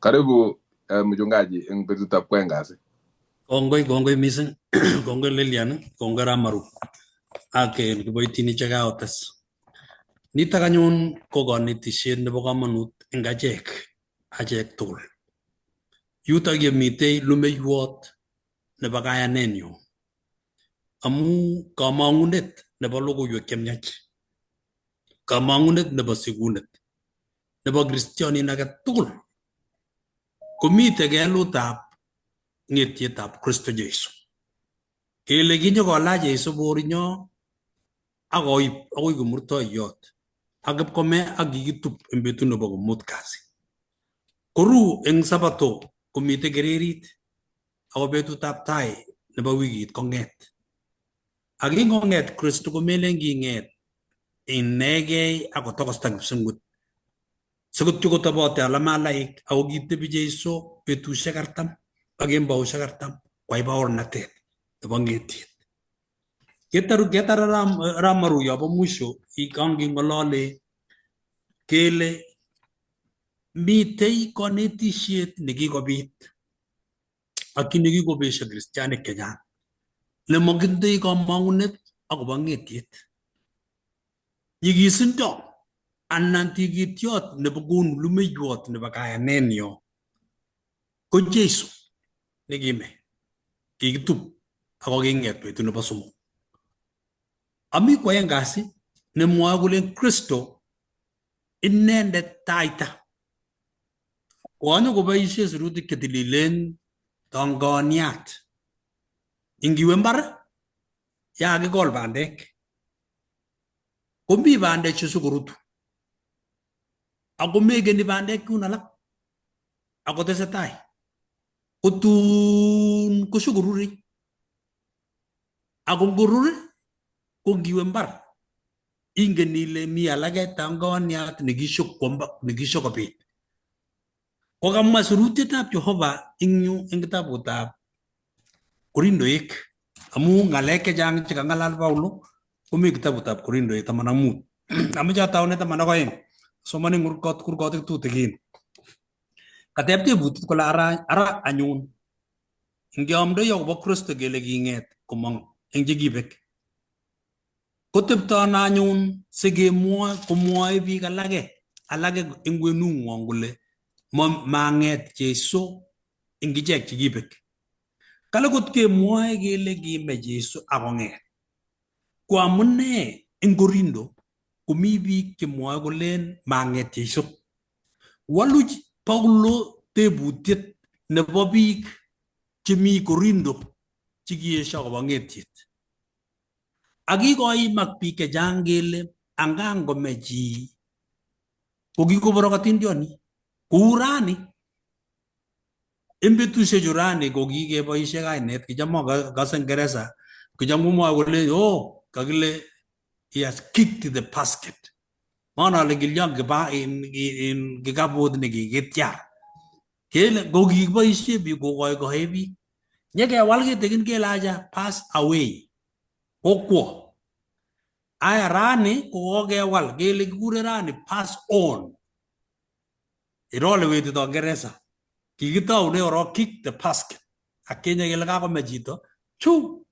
Karibu mchungaji eng betutab kwaeng kasi. Kongoi kongoi missing. Kongoi Lilian, kongoi Ramaru ak kiboitinik chekaotes. Nitok anyun ko kanetishet nebo komonut eng achek tugul. Yutok yemitei lumeiwot nebo kayanenyu. Amu kamang'unet nebo logoiwek chemiach, kamang'unet nebo sikunet nebo kristionin age tugul komite kelutab ng'etietab Kristo Jesu. Kele kinyokolach Jesu borinyo ak koib akoi komurtoiyot ak ipkome ak kikitup eng betut nebo komut kasi. Koru eng sabato komite kererit ako betutab tai nebo wikit kong'et. Ak kingong'et Kristo komelen king'et inegei ak kotokosta kipsungut sikotyo kotobote alamalaik ako kitebi Jeiso betusiek 40 ak kembousiek 40 kwai baornatet nebo ng'etiet. Ketar Ramaru yobo mwisho kangeng'olole kele mitei konetisiet nekikobit ak kiy nekikobesio kristianik chechang nemokindoi komong'unet akobo ng'etiet. Nyikisindo anan tikityot nebo konu lumeiwot nebo kayanenyo ko Jesu nekime, kikitup ako king'et betut nebo somok. Ami kwaeng kasi nemwoe kole Kristo inendet taita. Koanyo koboisie sirutik chetililen tongoniat. Ingiwe mbar ya kikol bandek komi bandek che sikorutu ako mekeni bandek chun alak akotesetai kotun koshukorurei ako ngorur ko ngiwe mbar ingen ile mi alake tangoniat nekishokobit. Kokamwa sirutietab Jehova ing yu eng kitabutab Korindoek amu ng'alek chechang chekang'alal Paulo komi kitabutab Korindoek 15. Ameche ataune 12. Somani kurkotik tutikin. Kateb tebutiet kole ara anyun ngeamdoi akobo Kristo kele king'et komong eng chekibek. Kotepto ano anyun sikemwoe komwoe biik alake eng kwenung'wong kole mang'et Jesu eng ichek chekibek. Kale kot kemwoe kele kime Jesu akong'et. Ko amune eng Korindo komi biik chemwoe kolen mang'et Jesu. Walu Paulo tebutiet nebo biik chemi Korindo chekiesio akobo ng'etiet. Ak kikoimak biik chechang kele angangome chi ko kikoborok atindioni. Kou rani eng betusiechu rani ko kikeboisie kainet kicham akase Ngeresa kicham komwoe kole oh kakile he has kicked the basket. Maana ale kilyon kiba in kikaput nekikityar. Kele ko kikiboisie biik kokoikoe biik. Nyekewal kitikin kele acha pass away. Kokwo. Aya rani ko kokewal kele kikure rani pass on. Iro le wetito Ngeresa. Kikitoune korok kick the basket. Ak kenye kele kakome chito chu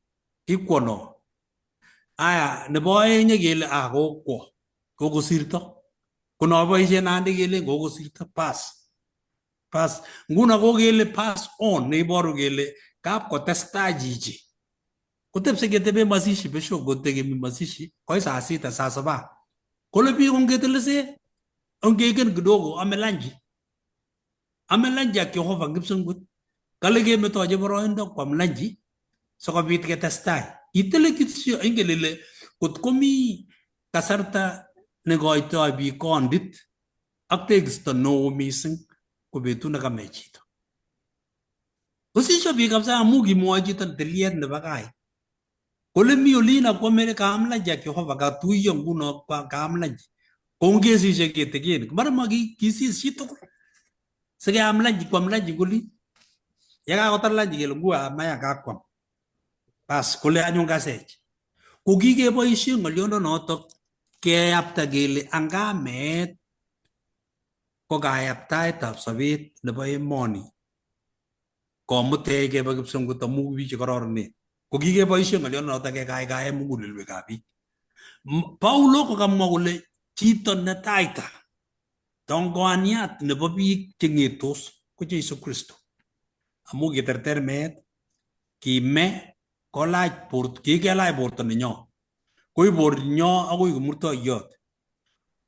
kikwono. Aya nebo aeng nyekele ah kokwo kokosirto. Kono boisien Nandi kele kokosirto pass. Pass. Nguno kokele pass on neiboru kele kap kotestai chichi. Kotepse ketebe mazishi besho kotekemi mazishi koi saa sita saa saba. Kole biik ongetelese ongeken kidogo ame lanji. Ame lanji ak Jehova kipsengwet. Kale kemetochi boroindo kwam lanji sikobit ketestai. Itele kityo ingen ile kot komi kasarta nekoitoi biik kondit ak tekisto neo mising ko betut nekame chito. Kosisyo biik kabisa amu kimwochi chito tiliet nebo kai. Kole mi olin akwame kaam lanji ak Jehova katuiyo nguno kaam lanji. Kongesishe kitikin. Mara ma kisis chitugul. Sikeam lanji kwam lanji koli. Yekakotar lanji kele ngua maya kakwam. Bas kole anyun kasech. Ko kikeboisien ng'oliondonotok keyapta kele anga meet ko kayaptaetab sobet nebo emoni komutech kebe kipsongot amu biik chekororonen. Ko kikeboisien ng'oliondonotok kekaikaen mugulelwekab biik. Paulo kokamwa kole chito netaita tongoaniat nebo biik cheng'etos ko Jesu Kristo. Amu kiterter meet, kime, kolach borto, kikelach borto nenyo. Koib borto akoi komurtoiyot.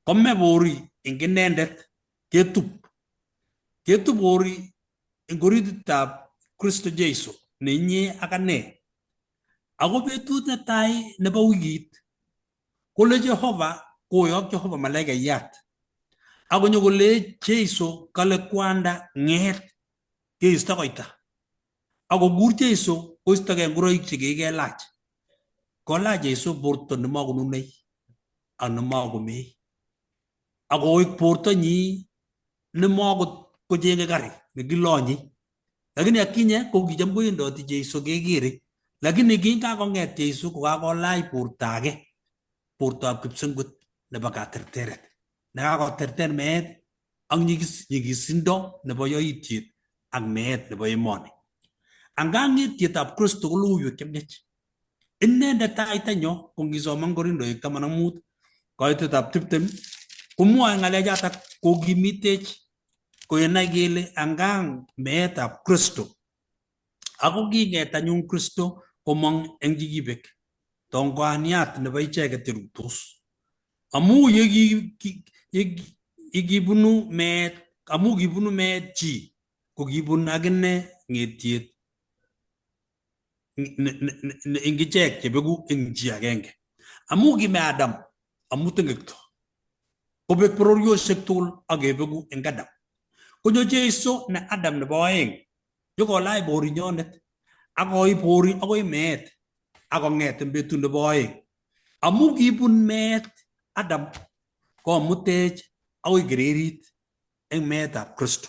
Kome bori eng inendet ketup. Ketup bori eng orititab Kristo Jesu ne inye ak ane. Ako betut netai nebo wikit kole Jehova koyok Jehova malaikayat. Akonyo kole Jesu kale kwanda ng'et keisto koita. Akokur Jesu koistogei ngoroik chekikelach. Kolach Jesu borto nemakonunei ak nemakomei. Akoik bortonyi nemakochenge karik nekilonyi. Lakini akinye ko kicham kowendoti Jesu kekere. Lakini kingakong'et Jesu kokakolach borto age, bortoab kipsengwet nebo katerteret. Nekakoterter meet ak nyikisindo nebo yoityet ak meet nebo emoni. Anga ng'etietab Kristo ko logoiwek chemiach. Inendet taitanyo ko ngisoman Korindoik 15 koitetab 20 komwoe ng'alechatak kokimitech koyenai kele angang meetab Kristo. Ako king'et anyun Kristo komong eng chikibek tongoaniat nebo icheket cherutos. Amu yekibunu meet, amu kibunu meet chi ko kibun akine ng'etiet eng ichek chebeku eng chi agenge. Amu kime Adam amu tengekto. Kobek bororiosiek tugul ak kebeku eng Adam. Konyo Jesu ne Adam nebo aeng nyokolach borinyonet ak koib bori akoi meet ak kong'et eng betut nebo aeng. Amu kibun meet Adam komutech akoi kererit eng meetab Kristo.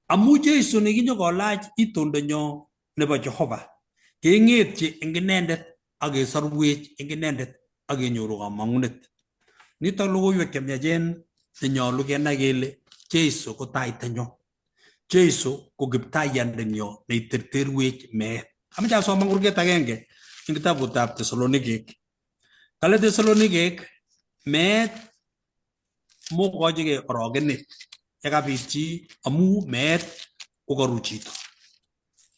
Amu Jesu nekinyokolach itondonyo nebo Jehova keng'etyi eng inendet ak kesorwech eng inendet ak kenyoru kamang'unet. Nitok logoiwek chemiachen chenyolu kenai kele Jesu ko taitanyo. Jesu ko kiptaiyandenyo neiterterwech meet. Amache asoman kurget agenge eng kitabutab Tesalonikek. Kale Tesalonikek meet mokochigei orogenet yekabit chi amu meet ko karu chito.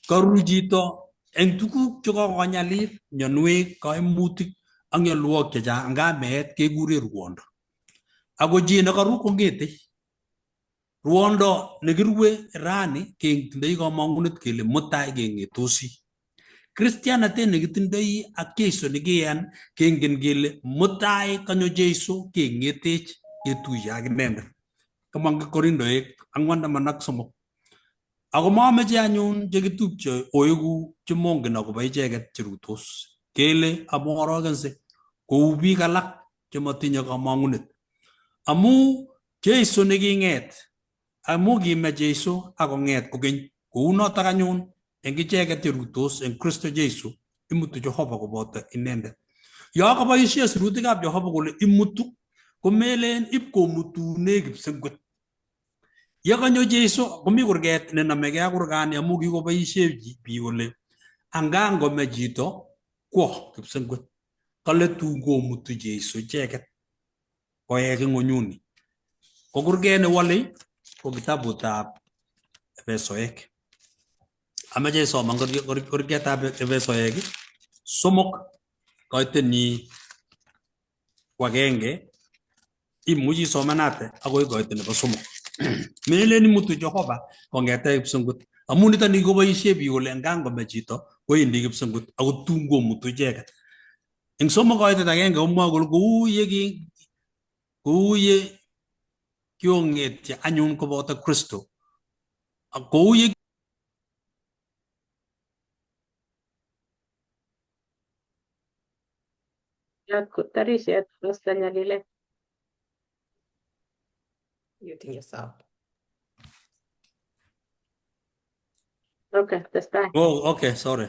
Karu chito eng tuguk chekokonyalil, mionwek, kaimutik ak mianwogik chechang nga meet kekure ruondo. Ako chi nekaru kong'ete. Ruondo nekirue rani ketindoi kamang'unet kele mutai keng'etosi. Kristianatet nekitindoi ak Jesu nekiyan kengen kele mutai kanyo Jesu keng'etech ketuiye ak inendet. Kamong Korindoik 4:13. Ako mameche anyun chekitupche oeku chemongen akobo icheket cherutos. Kele amu orokense kou biik alak chematinye kamang'unet. Amu Jesu neking'et, amu kime Jesu akong'et kokeny kounotok anyun eng icheket cherutos eng Kristo Jesu imutu Jehova koboto inendet. Yo kaboishe sirutikab Jehova kole imutu, komelen ip komutune kipsengwet. Yekanyo Jesu komi kurget nenamegei ak kurgani amu kikoboishe biik kole anga ngome chito kwo kipsengwet. Kale tun komutu Jesu icheket koek eng ng'onyuni. Ko kurget newolei ko kitabutab Efesoek. Amache isoman kurgetab Efesoek 3 koitenyi 1, imuchi isomanate akoi koite nebo 3. Melen imutu Jehova kong'ete kipsengwet. Amu niton ni koboishe biik kole ngangome chito kowendi kipsengwet ako tun komutu icheket. Eng 3 koitet 1 komwoe kole kou ye kiong'etye anyun koboto Kristo. Kou ye Tarishet Pastor Nyalile. Muting yourself. Okay, testai. Oh, okay, sorry.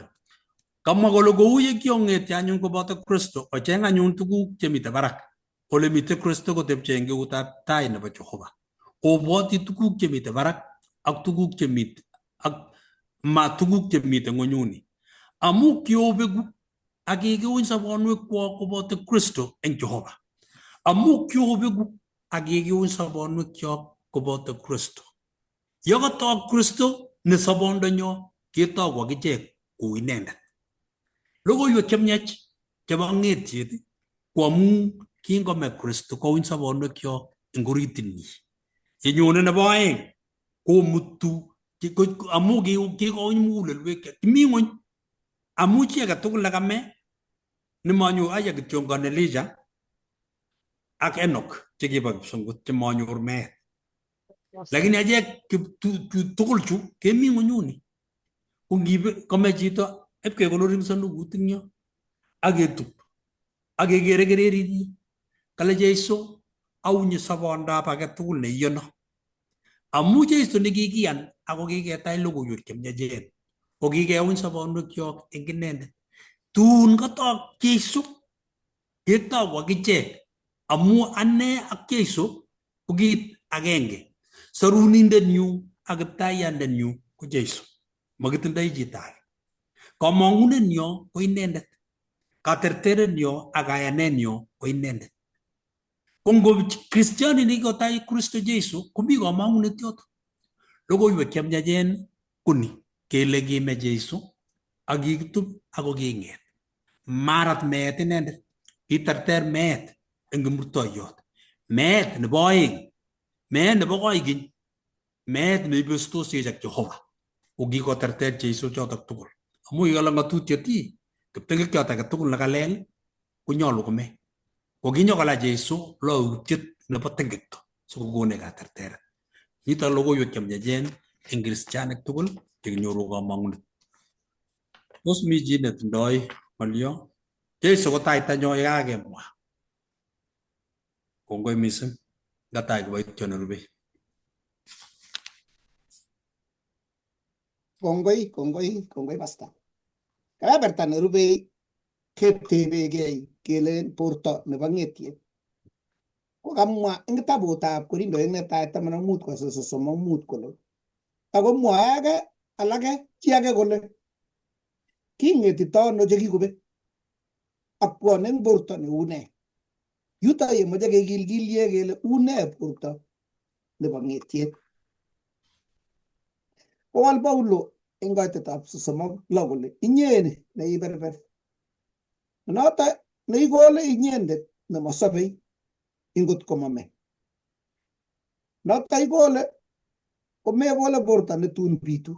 Kamwa kole kou ye kiong'etye anyun koboto Kristo, ocheng anyun tuguk chemite barak. Ole mite Kristo kotepche eng eutab tai nebo Jehova. Obwoti tuguk chemite barak ak tuguk chemite ak ma tuguk chemite ng'onyuni. Amu kiobeku ak kikiuny sobonwekwok koboto Kristo eng Jehova. Amu kiobeku ak kikiuny sobonwekyok koboto Kristo. Yekotok Kristo ne sobondonyo ketoku akichek kou inendet. Logoiwek chemiach chebo ng'etiet ko amu kingome Kristo kouny sobonwekyok eng oritinyi. Yenyone nebo 2 komutu amu kikouny mugulelwek kimi ng'ony amu chi age tugul nekame nemanyor aya kityongon Elijah ak Enoch chekibo kipsongot chemanyor meet. Lakini achek tugul chu kemi ng'onyuni. Ko ngibe kome chito ipkekonor eng sandukut eng yo ak ketup ak kekere kererit. Kale Jesu aunye sobondab age tugul neiyono. Amu Jesu nekikiyan ako kiketach logoiwek chemiachen ko kikeuny sobonwekyok eng inendet. Tun kotok Jesu ketoku akichek amu ane ak Jesu ko kit agenge. Sorunindenyu ak kiptaiyandenyu ko Jesu. Makitindoi chito age. Komong'unenyo ko inendet. Katerterenyo ak kayanenyo ko inendet. Ko ngo Kristiani nekikotai Kristo Jesu komi komong'unet yoto. Logoiwek chemiachen koni kele kime Jesu ak kikitup ako king'et. Marat meet inendet. Kiterter meet eng kimurtoiyot. Meet nebo 2, meet nebo koikeny, meet neibestosiech ak Jehova. Ko kikoterter Jesu chotok tugul. Amu kikale ng'atutiet kiptengekchot age tugul nekalel konyolu kome. Ko kinyokola Jesu loutiet nebo tengekto sikokonech katerteret. Nitok logoiwek chemiachen eng kristianik tugul chekinyoru komong'unet. Tos mi chi netindoi ng'olyo? Jesu ko taitanyo yekakemwa. Kongoi mising. Ngatai kiboityo nerubei. Kongoi, kongoi, kongoi Pastor. Kebeberta nerubei ketebegei kelen borto nebo ng'etiet. Ko kamwa eng kitabutab Korindoek netai 15 kosir 35 kole ako mwae age alake chi age kole king'etito ano chekikobek ak bwone eng borto neu nee. Yuto yemoche kekilkilie kele une borto nebo ng'etiet. Kowal Paulo eng koitetab 36 kole inye neiberber. Noto neikole inyendet nemosobei ingot komame. Noto ikole komekole borto netun bitu.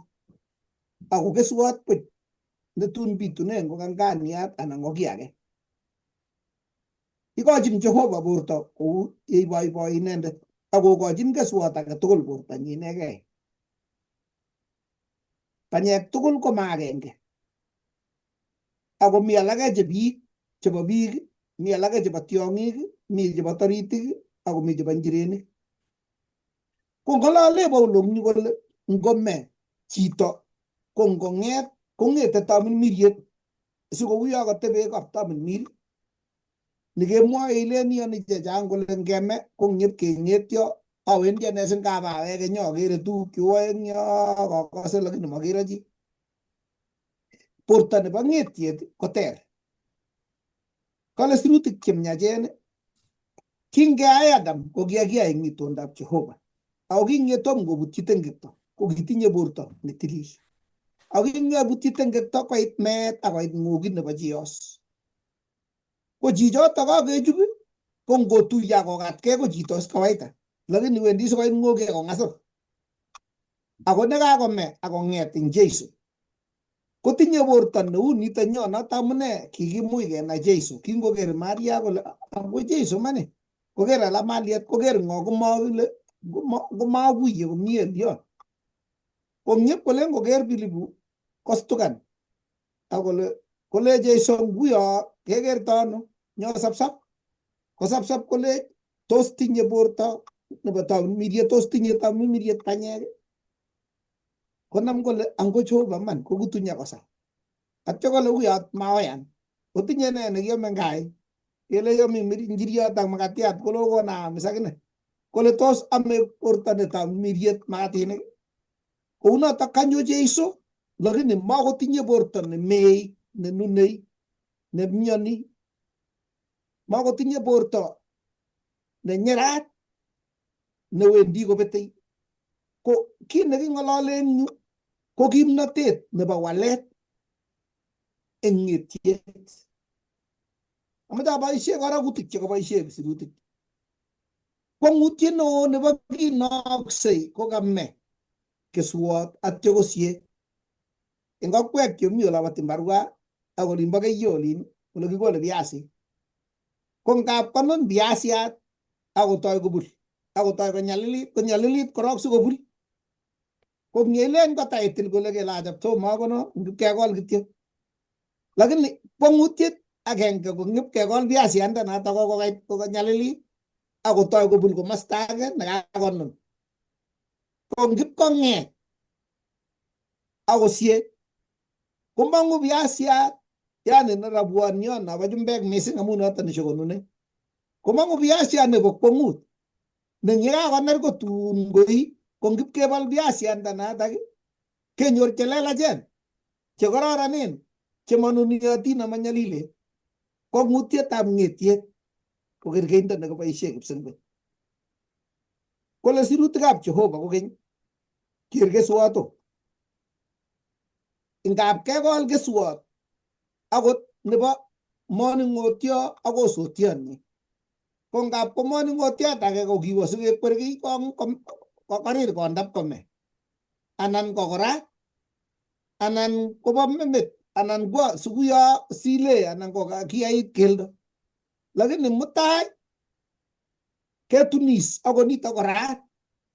Ako keswot buch netun bitune ngo kanganiat anan ko kiy age. Ikochin Jehova borto kou yeiboiboi inendet ak kokochin keswot age tugul bortonyi inegei. Banyek tugul koma agenge. Ako mi alake che biik chebo biik, mi alake chebo tiong'ik, mi chebo toritik, ako mi chebo njirenik. Ko ng'olole Paulo eng yu kole ngome chito ko ngong'et kong'ete tamirmiriet sikouyo katebe kaptamirmir Nikemwoe ilen iyoni chechang kole ngeme ko ng'ep keng'etyo awendi ane sin kabaweke nyokere tuguk eng yo kokose lakini makere chi. Borto nebo ng'etiet koter. Kale sirutik chemyachen kingeai Adam ko kiakiyai eng itondab Jehova. Ako kingetom kobutyi tengekto ko kitinye borto netilil. Ako kingebutyi tengekto koit meet ak koit ng'okit nebo chiyos. Ko chichoto kakechub ko ngotuiyo ak kokatkei ko chito is kawaida. Lakini wendi sikoit ng'oki ak kong'asir. Ako nekakome ak kong'et eng Jesu kotinye borto neu nito nyo noto amune kikimuch kenai Jesu. Kingoker Maria kole ako Jesu mani. Koker alak maliet koker ng'o komakile komakuiye komie lion. Ko ng'ep kole ngoker Pilipu kostukan ak kole kole Jesu nguyo kekerto ano nyo sapsap. Kosapsap kole tos tinye borto nebo tamirmiriet tos tinye tamirmiriet panyek. Konam kole ango Jehova man kokutunye kosa. Atyo kole uyot maoyan. Otinye ne nekiome ngai. Kele yomi njiriot ak makatiat kolo konaamis akine. Kole tos ame borto ne tamirmiriet makatinik. Kounotok kanyo Jesu lakini makotinye borto nemei nenunei nemyoni. Makotinye borto nenyerat newendi kobetei. Ko kit neking'ololen en yu ko kimnotet nebo walet eng ng'etiet. Amache aboisie korokutik chekaboisie sirutik. Kwong'utiet neo nebo kit nooksei ko kame keswot atyo kosie. Eng okwek chemi olebo Timbarwa ak olimbo Keiyo olin ole kikole viasik. Ko ngap konun viasiat akotoi kobul akotoi konyalilit konyalilit korok sikobul. Ko ngelen kotaitil kole kelachop tomo kono kekol kityo. Lakini kwong'utiet agenge ko ngipkekol viasiandanoto kokokait kokanyalilit akotoi kobul komosta age nekakonun. Ko ngipkong'et akosie komong'u viasiat yani ne robwoniot nobo chumbek mising amu noto neshokonune. Komong'u viasiat nebo kwong'ut ne yekakoner kotun koi ko ngipkebol viasiandanatak kenyor chelelachen chekororonen chemanuniotin amanyalilen. Kwong'utietab ng'etiet ko kerkeindo nekiboisie kipsengwet. Kole sirutikab Jehova kokeny ker keswoto. Ingap kekol keswot akot nebo moning'otio ak osotionyi. Ko ngap ko moning'otiot age ko kiwo sikekwer kiy korir kondap kome. Anan ko kora anan kobo memet anan kwo sikuyo sile anan ko kiyait keldo. Lakini mutai ketunis ako nito korat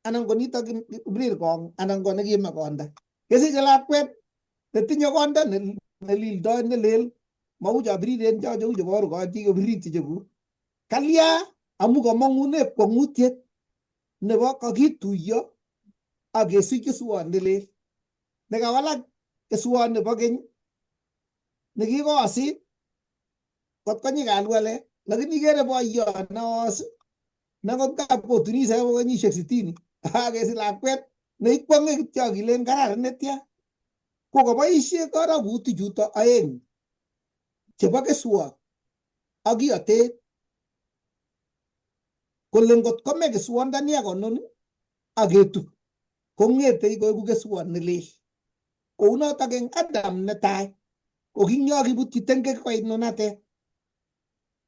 anan ko nito kibrir kong anan ko nekime konda. Kesiche lakwet netinye konda nelildoi nelel mau cho biriren cho cheu chebo rukotik kobirit chebu. Kalya amu kamang'une kwong'utiet nebo kakituiyo ak kesich keswot nelel nekawalak keswot nebo keny nekikosit kot konyi kalwalek lakini ikere boiyot neos nekot kap kotunis akoi kenyisiek sitini akesich lakwet neikwong'e kityo akilen kararan netya ko koboisie korokutik chuto aeng chebo keswot ak iotet kole ngot kome keswondoni akonun ak ketub kong'etei koeku keswot nelel. Kounotok eng Adam netai ko kinyokibutyi tengek koit nunatet.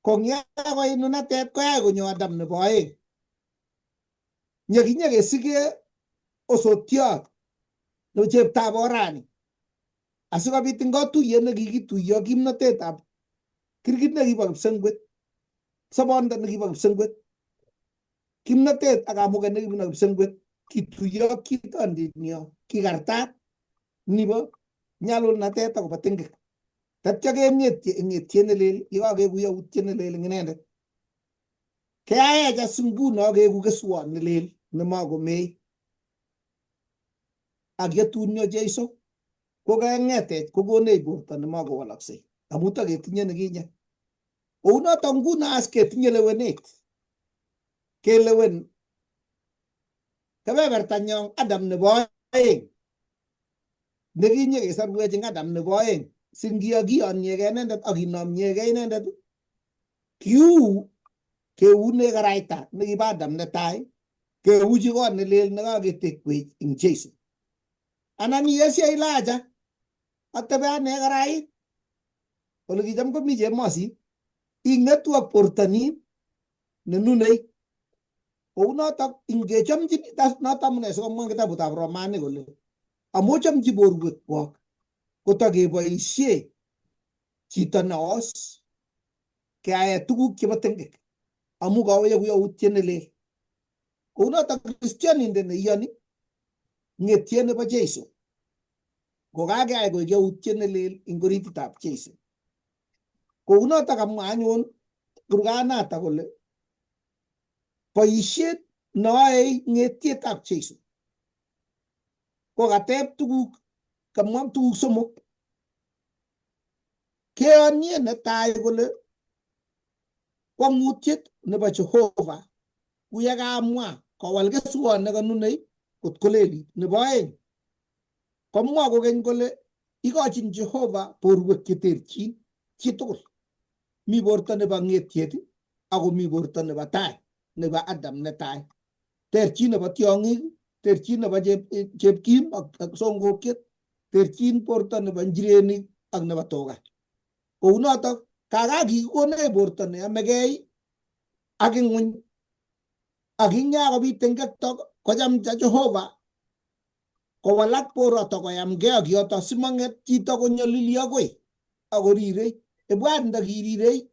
Ko ng'ya koit nunatet koyai konyo Adam nebo aeng. Nyekinyekesike osotiot nebo cheptab orani. Asikobit eng katuyet nekikituiyo kimnotetab kirkit nekibo kipsengwet, sobondo nekibo kipsengwet, kimnotet ak kamuket nekibo kipsengwet kituiyo kitondinyo kikartat nibo nyalulnatet akobo tengek. Tatyo keng'etye eng ng'etiet nelel yekakekuyo utiet nelel eng inendet. Keaech as nguno keku keswot nelel nemakomei. Ak yetun nyo Jesu kokeng'etech kokonech borto nemakowalaksei amu taketinye nekinye. Kounoto nguno as ketinye lewenet kelewen kebebertanyon Adam nebo oeng nekinye kesorwech eng Adam nebo oeng singiyokiyoniegei inendet ak kinomnyegei inendet kiu keune karaita nekibo Adam netai keuchi kot nelel nekaketekwech eng Jesu. Anan iesio ile acha atebe ane karait ole kicham komi chemosit ing'etu ak bortonin nenunei. Kounotok ingechomchin noto amune sikomwa eng kitabutab Romanik kole amochomchi borwekwok kotokeboisie chito neos keae tuguk chebo tengek amu kaweku yautiet nelel. Kounotok kristianindet neiyoni ng'etiet nebo Jesu kokakeai koek yautiet nelel eng orititab Jesu. Kounotok kamwa anyun kurganatak kole boisiet neoe ng'etietab Jesu kokateb tuguk kamwa tuguk somok. Keonye netai kole kwong'utiet nebo Jehova kuyekamwa kowal keswot nekanunei kot kolelit. Nebo oeng komwa kokeny kole ikochin Jehova borwek cheterchin chitugul. Mi borto nebo ng'etiet ako mi borto nebo tai nebo Adam netai. Terchin nebo tiong'ik, terchin nebo chepkim ak songokiet, terchin borto nebo njirenik ak nebo tuga. Kounotok kaka kikikonech borto neyomegei ak ing'uny ak ing'yakobit tengekto kochamcha Jehova kowalak boroto koyamgei ak yoto simong'et chito konyolili akoi akorirei. Ibwat ndakirirei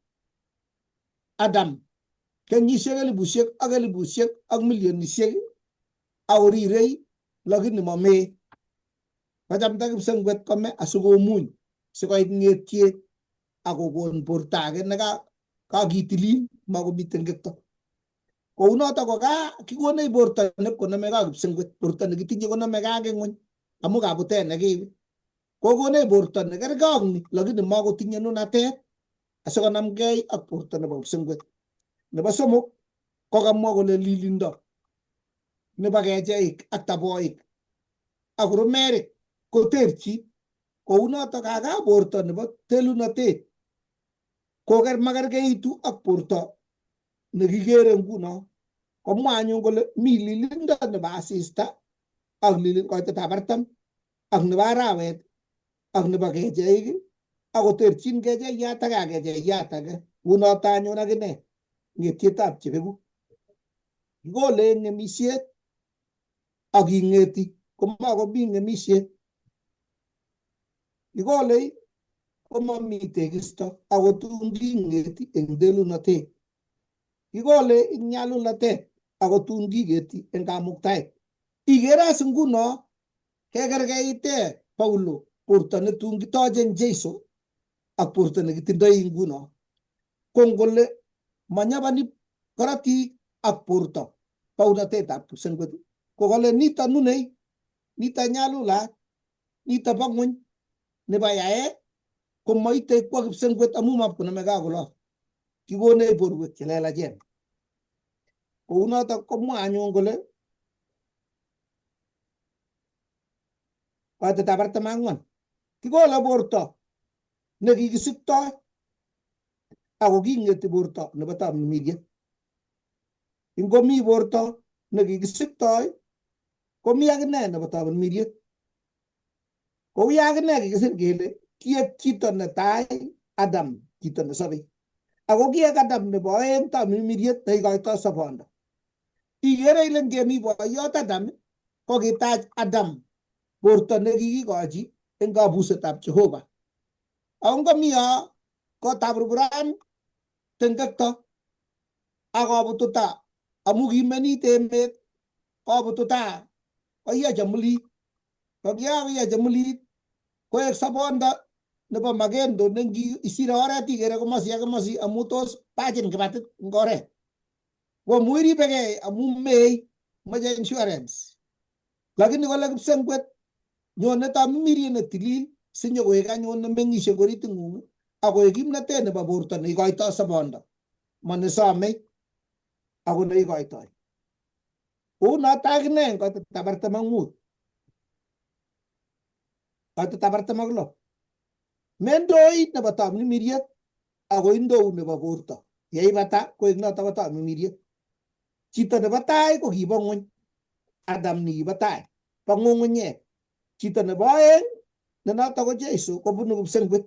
Adam kenyisiek elibusiek ak elibusiek ak milionisiek akorirei lakini momee. Kachamta kipsengwet kome asikomuny sikoit ng'etiet akokon borto age nekakitilil makomi tengekto. Kounotok ko kikonech borto nepkonomegei ak kipsengwet, borto nekitinye konomegei ak ing'uny amu kabutet nekiib. Kokonech borto nekergei ak ni lakini makotinye nunatet asikonamgei ak borto nebo kipsengwet. Nebo somok ko kamwa kole lilindo nebo kecheik ak taboik ak rumerik koterchin. Kounotok kaka borto nebo telunotet koker makergeitu ak borto nekikere nguno. Komwa anyun kole mi lilindo nebo asista ak koitetab artam ak nebo arawet ak nebo kecheik ak koterchin kecheyat age ak kecheyat age. Ngunoto anyun akine ng'etietab chebeku. Kikole eng ng'emisiet ak ing'eti komakomi ng'emisiet. Kikole komomi tekisto ako tun king'eti eng telunotet. Kikole eng nyalulatet ako tun kiketi eng kamuktaet. Ikere as nguno kekerkeite Paulo borto netun kitoche eng Jesu ak borto nekitindoi nguno. Ko ngole manyabani korotik ak borto baunatetab kipsengwet ko kole nito nunei, nito nyalulat, nito bo ng'uny nebo yaet komoite kwo kipsengwet amu mapkonomegei ak olot. Kikonech borwek chelelachen. Kounotok komwa anyun kole koitetab 44 kikole borto nekikisiktoi ako king'eti borto nebo tamirmiriet. Ingomi borto nekikisiktoi komi akine nebo tamirmiriet. Kou ye akine kikisir kele kiek chito netai Adam chito nesobei ako kiek Adam nebo oeng tamirmiriet neikoitoi sobondo. Ikere ile ngemi boiyot Adam ko kitach Adam borto nekikikochi eng kabusetab Jehova. Ako ngomi yo kotaburburan tengekto ak kobututa amu kimenit emet kobututa koiyo chemulit. Ko kiakoiyo chemulit koek sobondo nebo magendo ne isire oret ikere komosi ak komosi amu tos bachin kibatit eng oret. Ko amu iribegei amu mei moche insurance. Lakini kole kipsengwet nyone tamirmiriet netilil sinyokoek anyun nemeng'ishe eng orit ng'ung Akoek kimnatet nebo borto neikoitoi sobondo, monesomei ako neikoitoi. Kounoto akine eng koitetab 45, koitetab 46. Mendoit nebo tamirmiriet ako indou nebo borto. Yeibata koek noto bo tamirmiriet. Chito nebo tai ko kibo ng'weny, Adam nikibo tai, bo ng'ung'unyek. Chito nebo oeng ne noto ko Jesu kobunu kipsengwet.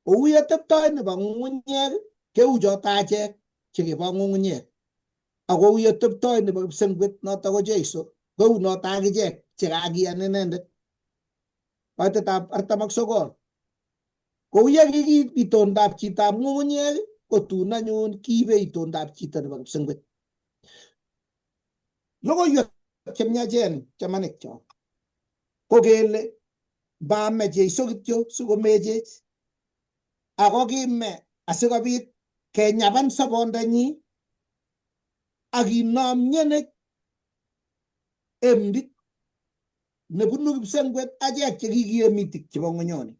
Kou yeteptoi nebo ng'ung'unyek keu choto achek chekibo ng'ung'unyek. Ako kou yeteptoi nebo kipsengwet noto ko Jesu kou noto akichek chekakiyan inendet. Koitetab 49. Kou ye kikiib itondab chitab ng'ung'unyek ko tun anyun kiibe itondab chito nebo kipsengwet. Logoiwek chemiachen chamanikchok ko kele mame Jesu kityo sikomechech ako kime asikobit kenyaban sobondanyi ak kinomnyenech emdit nebunu kipsengwet achek chekikiemitik chebo ng'onyoni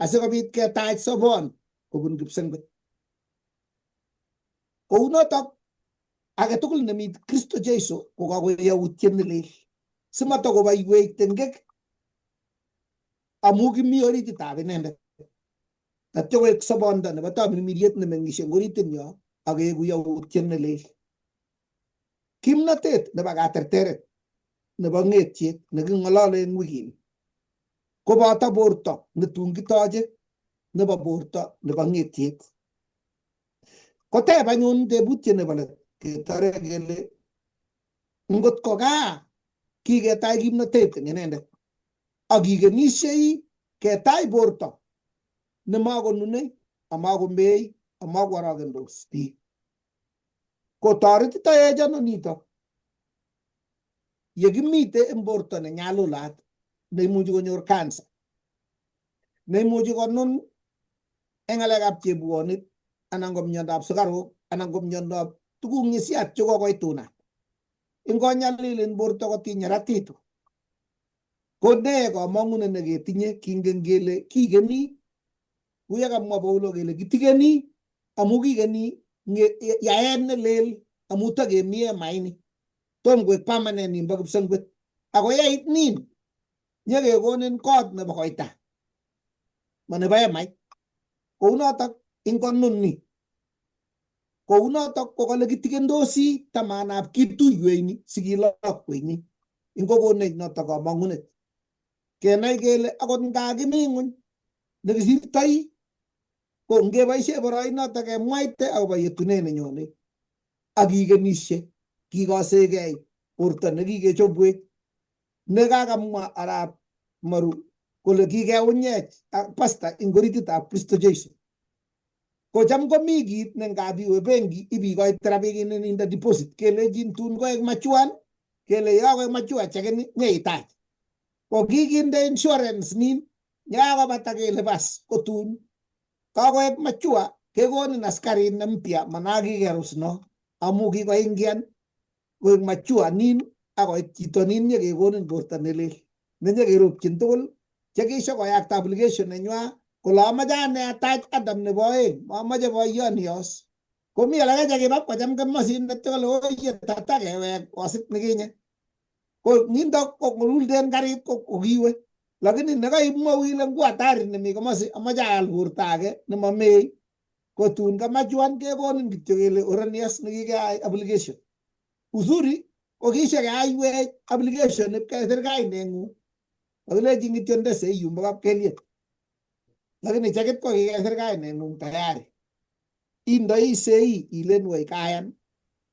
asikobit ketach sobon kobun kipsengwet. Kounotok age tugul nemi Kristo Jesu ko kakoyautiet ne lel simatakoboiwech tengek amu kimi orititab inendet. Tatyo koek sobondo nebo tamirmiriet nemeng'ishe eng oritinyo ak keeku yautiet ne lel. Kimnatet nebo katerteret nebo ng'etiet neking'olole eng wikini koboto borto netun kitoche nebo borto nebo ng'etiet. Koteb anyun tebutiet nebo let ketore kele ngot ko kaa kiketach kimnatet eng inendet ak kikenishei ketach borto nemakonunei amakomei amakworokendos biik. Kotoretitoech ano nitok yekimite eng borto nenyalulat neimuchi konyor cancer, neimuchi konun eng ng'alekab chebuonik anan ko miondab sukaruk anan ko miondab tuguk ng'isiat chekokoitunat. Ingonyalilin borto kotinyeratitu. Ko nee komong'unet neketinye kingen kele kikeni kou yekamwa Paulo kele kitikeni amu kikeni yaet ne lel amu takemi emaini. Tom koek permanent nimbo kipsengwet. Ako yait nin nyekekonin kot nebo koita ma nebo emait. Kounotok ingonun ni. Kounotok kokale kitikendosi tamanab kituiweini sikilokweyni. Ingokonech notok komong'unet. Kenai kele akot nga kimi ng'weny nekisirtoi ko ngeboishe boroinotok kemwaite akobo yetunet nenyone ak kikenishe kikosekei borto nekikechobwech nekakamwa arap Maru kole kikeunyech ak pasta eng orititab Kristo Jesu. Kocham komi kit ne ngap iwe benki ibikoite rabinik inde deposit kelechin tun koek machuan kele yokoek machua chekeni nyeitach. Ko kikinde insurance nin yakakobata kele bas kotun kakoek machua kekonin askarit ne mpya manakikerus no amu kikoingian koek machua nin akoit chito nin nyekekonin borto nelel nenyekerupchin tugul chekisho koyakta application nenywa kole amache ane atach Adam nebo oeng mamoche boiyoni yos. Komi alake chekiba kocham komosindet kole oye tata kewek osit nikinye. Ko nindo kong'ululden karit ko kokiwe. Lakini nekaimwau ile ngu hatari nemi komosi amache aal borto age nemamei ko tun kamachuan kekonin kityo kele oranias nekikeai application. Uzuri ko kishekeaiwech application ipkesir kaineng'ung. Kakilechin kityo nde sei yumbo kapkeliet. Lakini chekit ko kikesir kaineng'ung tayari. Indoi sei ilen wei kayan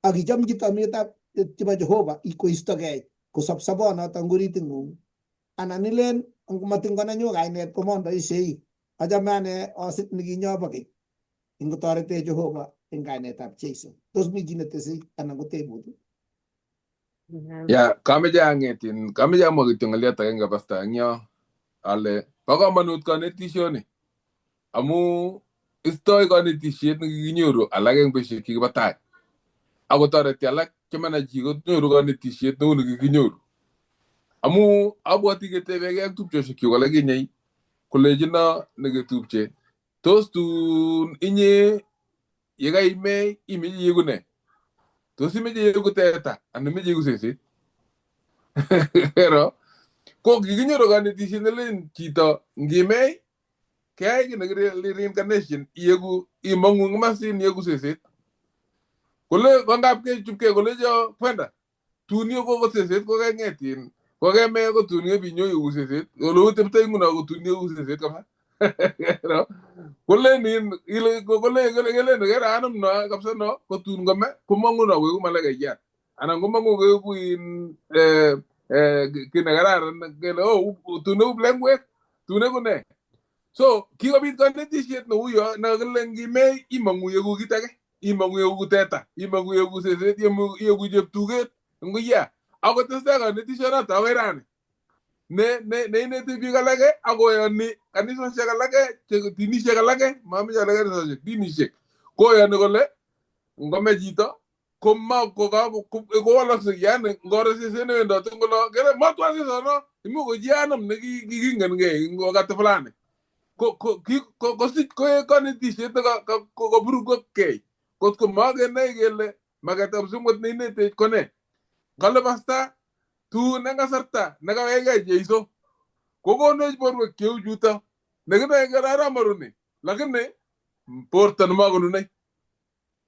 ak ichomchi chametab chebo Jehova koistogei kosop sobonoto eng oriting'ung. Anan ilen matin konenyu kainet komondoi sei. Achame ane osit nikinyo bo keny. Ingotoretech Jehova eng kainetab Jesu. Tos mi chi netesei anan ko tebut? Ya, kameche ang'etin, kameche amwa kityo ng'olyot agenge pasta eng yo ale bo komonut konetishoni amu istoi konetisiet nekikinyoru alak eng betusiek chekibo tai akotoreti alak chemanai chi konyoru konetisiet neu nekikinyoru amu abwati ketebekei ak tupchosiekchuk olekinye kolechino neketupche Tos tun inye yekaimei imeche iegu ne? Tos imeche iegu teta anan imeche iegu seset? Ero ko kikinyoru kanetisiet nelen chito ngimei keyai kiy nekile reincarnation, iegu imong'u eng komasin iegu seset. Kole kongap kechupkei kolecho kwenda tun iegu ko seset kokeng'et in kokeme ko tun kebinyo iegu seset ole uteptoi nguno ko tun iegu seset kabisa. Ero kolen in ile kole kole kelen kere anum no kabisa no ko tun kome komong'u no koeku malakaiyat anan komong'u koeku in kiy nekararan kele oh tun eku plengwek tun eku ne. So kikobit kanetisiet neuyo nekakile ngimei imong'u iegu kit age, imong'u iegu teta, imong'u iegu seset, iegu cheptuket nguya. Akotestai kanetisionoto akoi rani ne ne neineti biik alake akoyoni kanisosiek alake, dinisiek alake, mameche ale kanisosiek, dinisiek koyoni kole ngome chito koma kowalakse yani ngoro seset newendoti eng olo kele matwa sesono imuch ko chi anum nekikingen eng wakati fulani ko kosich koek kanetisiet nekaburukokei kot ko makenai kele maketab sumut neinetech ko ne. Kale pasta tun eng kasarta nekawekei Jeiso kokonech borwek cheu chuto nekinoe kele arap maruni lakini borto nemakonunei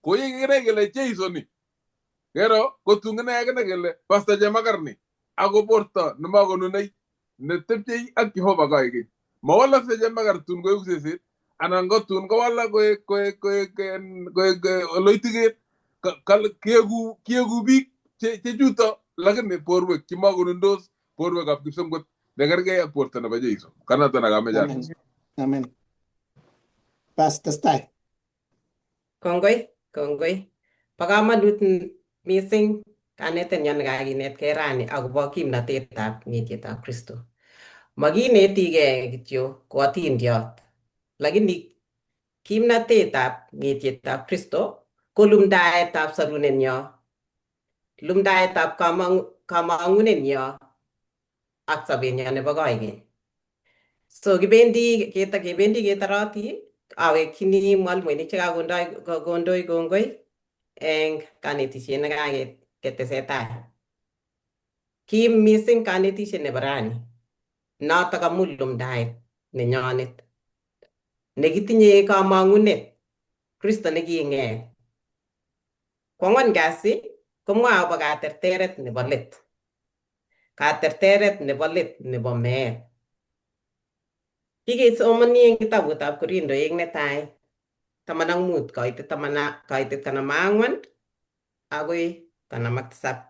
ko yekinai kele Jeiso ni kero kotun kinoe akine kele pasta Chemakar ni ako borto nemakonunei netepchei ak Jehova koikeny. Mawalakse Chemakar tun koeku seset anan ko tun kowalak koek oloitiket kieku biik chechuto lakini borwek chemakonundos borwekab kipsomgot nekerkei ak borto nebo Jeiso. Kanoto nakameche Amen. Amen. Bas, testai. Kongoi, kongoi. Bo kamanut mising kanetenyo nekakinetkei rani akobo kimnatetab ng'etietab Kristo. Makinetigei kityo ko atindiot, lakini kimnatetab ng'etietab Kristo ko lumdaetab sorunenyo, lumdaetab kamang'unenyo ak sobenyo nebo koikeny. So kibendi kebendi ketoroti awekchini mwalimuinik chekakondoi kongoi eng kanetisiet nekaketesetai. Kim mising kanetisiet nebo rani notok amu lumdaet nenyonet nekitinye kamang'unet Kristo neking'et. Kwang'wan kasi komwa akobo katerteret nebo let. Katerteret nebo let nebo meet. Kikesomoni eng kitabutab Korindoek netai 15 kaitet kaitet 54 akoi 57.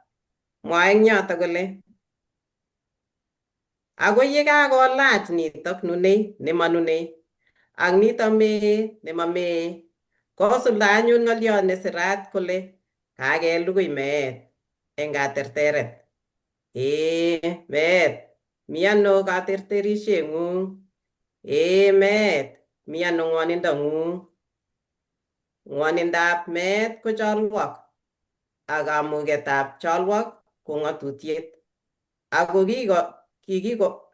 Mwae eng yoto kole akoi yekakolach nitok nunei nemanunei ak nito mee nemamee kosulda anyun ng'oliot nesirat kole kakelugui meet eng katerteret. Ee meet, mi ano katerterisieng'ung? Ee meet, mi ano ng'wonindong'ung? Ng'wonindab meet ko cholwok ak kamugetab cholwok ko ng'atutiet. Ako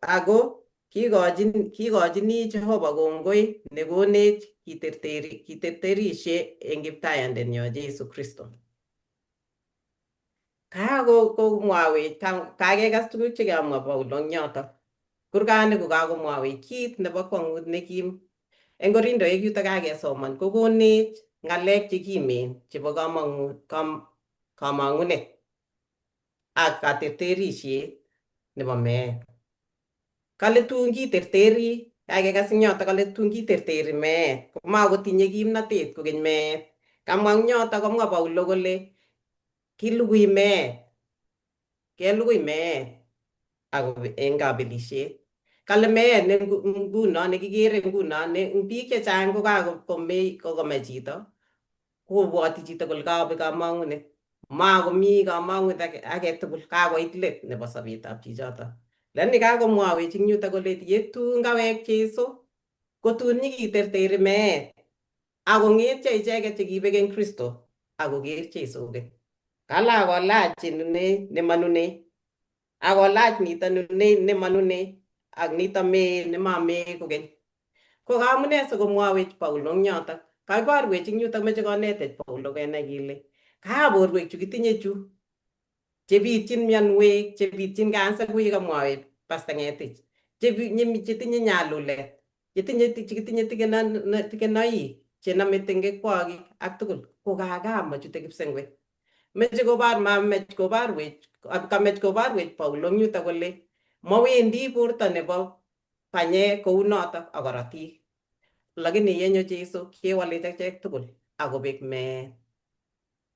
ako kikochini Jehova kongoi nekonech kiterterishe eng kiptayandenyo Jesu Kristo. Kakomwawech, kakekas tuguk chekamwa Paulo eng yotok. Kurgani ko kakomwawech kit nebo kwong'ut nekim. Eng Korindoek yutok kakesoman kokonech ng'alek chekimen chebo kamang'unet ak katerterisiet nebo meet. Kale tun kiterteri, kakekas eng yotok kale tun kiterteri meet, komakotinye kimnatet kokeny meet. Kamwa eng yotok kamwa Paulo kole kilugui meet, kelugui meet ako eng kabelisiet. Kale meet ne nguno nekikere nguno ne biik chechang ko kakome chito kobwoti chito kole kakobek kamang'unet. Makomi kamang'unet age tugul, kakoit let nebo sobetab chichoto. Lakini kakomwawech eng yutok kole yetun kawek Jesu kotun nyikiterteri meet akong'etyo icheket chekibek eng Kristo akoker Jesu kokeny. Kale akolach nunei nemanunei akolach nito nunei nemanunei ak nito mee nemamee kokeny. Ko kamune sikomwowech Paulo eng yotok? Kaiborwech eng yutok meche konetech Paulo kenai kele kaa borwek chu kitinye chu chebityin mionwek, chebityin cancer kou yekamwowech Pastor Ngetich, chetinye nyalulet, chetinye chekitinye tikenoik chenome tengekwokik ak tugul ko kakaa machute kipsengwet. Meche kobor mamech koborwech kamech koborwech Paulo eng yutok kole mowendi borto nebo panyek kounotok ak korotik. Lakini yenyo Jesu kewalech achek tugul akobek meet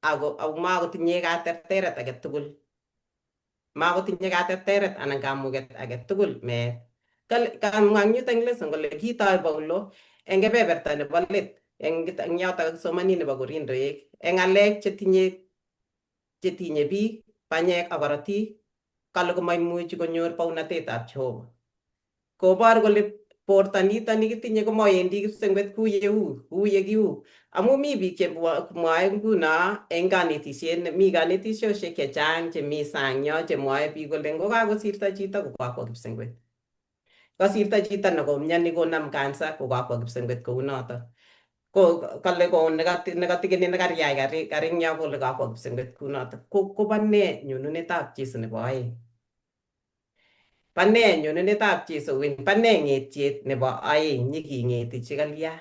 ako makotinye katerteret age tugul makotinye katerteret anan kamuket age tugul meet. Kamwa eng yutok eng lesson kole kitoi Paulo eng kebeberta nebo let eng yotok kakisomani nebo Korindoek eng ng'alek chetinye biik panyek ak korotik kale komaimuchi konyor baunatetab Jehova. Kobor kole borto nito nikitinye komawendi kipsengwet kou yeu kou yekiu amu mi biik chemwoe nguno eng kanetisiet mi kanetisiosiek chechang chemi sang yo chemwoe biik kole ngokakosirto chito kokakwo kipsengwet. Kosirto chito nekomioni konam cancer kokakwo kipsengwet kounoto. Ko kale ko nekatikeni nekariach karik yo kole kakwo kipsengwet kounoto. Kobo nee nyonunetab Jesu nebo aeng? Bo nee nyonunetab Jesu bo nee ng'etiet nebo aeng nyiking'eti chekalya?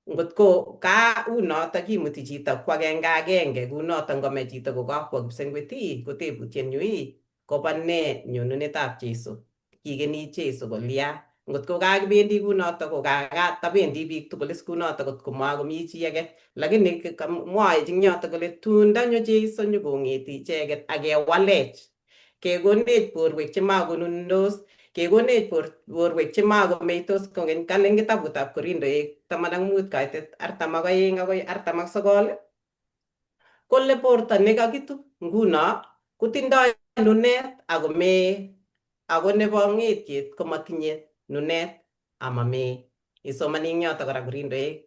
Ngot ko ka unoto kimuti chito kwo agenge agenge kunoto ngome chito kokakwo kipsengwet ii ko tebutienyu ii kobo nee nyonunetab Jesu? Kikeni Jesu kolya? Ngot ko kakibendi kunoto ko tabendi biik tugul is kunoto kot ko makomi chi age. Lakini mwoe eng yoto kole tun ndanyo Jesu nyokong'eti icheket ak kewalech kekonech borwek chemakonundos kekonech borwek chemakomeitos kokeny kale eng kitabutab Korindoek 15 kaitet 42 akoi 49 kole borto nekakitup nguno kotindoi nunet akomee ako nebo ng'etiet komatinye nunet amamee. Isomani eng yoto kora Korindoek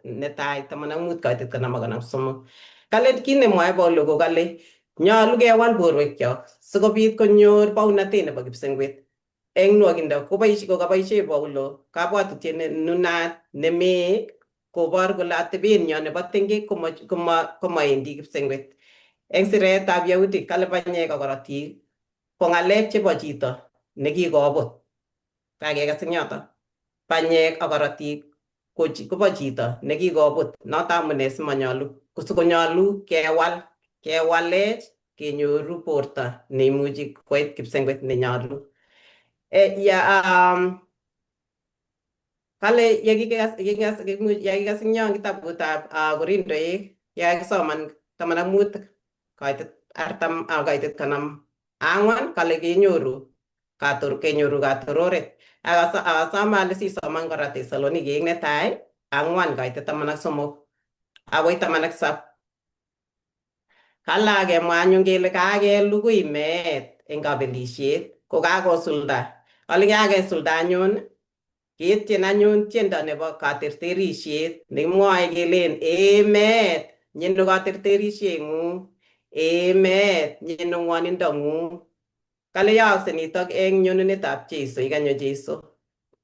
netai 15 kaitet 50 ak 53. Kale kit nemwoe Paulo ko kale nyolu kewal borwekyok sikobit konyor baunatet nebo kipsengwet. Eng nwokindo kokaboisie Paulo kabwatutiet ne nunat nemee kobor kole atebenyo nebo tengek komawendi kipsengwet. Eng siretab Yahudi kale panyek ak korotik ko ng'alek chebo chito nekikobut. Kakekas eng yoto. Panyek ak korotik kobo chito nekikobut. Noto amune simanyolu sikonyolu kewal kewalech kenyoru borto neimuchi koit kipsengwet nenyolu. Kale yekikas eng yo kitabutab Korindoek yekakisoman 15 kaitet 40 kaitet 54 kale kenyoru katororet. Akasome ale sisoman kora Tesalonikek netai 4 kaitet 13 akoi 17. Kala kemwa anyun kele kakelugui meet eng kabelisiet ko kakosulda. Kale kakesulda anyun ketien anyun tiendo nebo katerterisiet nekimwoe kelen ee meet nyeno katerterisieng'ung, ee meet nyeno ng'wonindong'ung. Kale yookse nitok eng nyonunetab Jesu yekanyo Jesu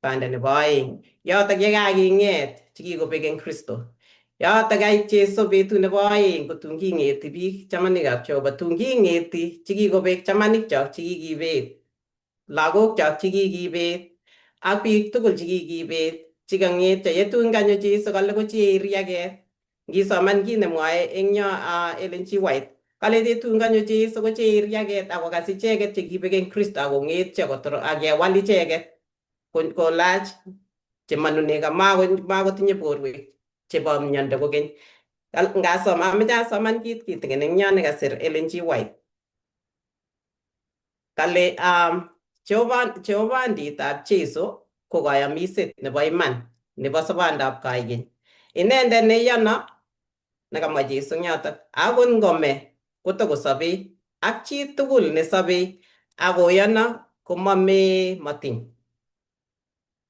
banda nebo aeng. Yotok yekaking'et chekikobek eng Kristo. Yotok kait Jesu betut nebo aeng kotun king'eti biik chamanikab Jehova, tun king'eti chekikobek chamanikchok chekikibet, lagokchok chekikibet, ak biik tugul chekikibet chekang'etyo yetun kanyo Jesu kale kocheriaket. Ngisoman kit nemwoe eng yo Ellen G. White kale yetun kanyo Jesu kocheriaket akokas icheket chekibek eng Kristo akong'etyo ak kewal icheket kolach chemanuneka makotinye borwek chebo miondo kokeny. Ngasoman ameche asoman kit kitikin eng yo nekasir Ellen G. White. Kale Jehovanditab Jesu ko kayamiset nebo iman nebo sobondab koikeny. Inendet neiyono nekamwa Jesu eng yotok akot ngome kotokosobei ak chi tugul nesobei akoyono komamee matiny.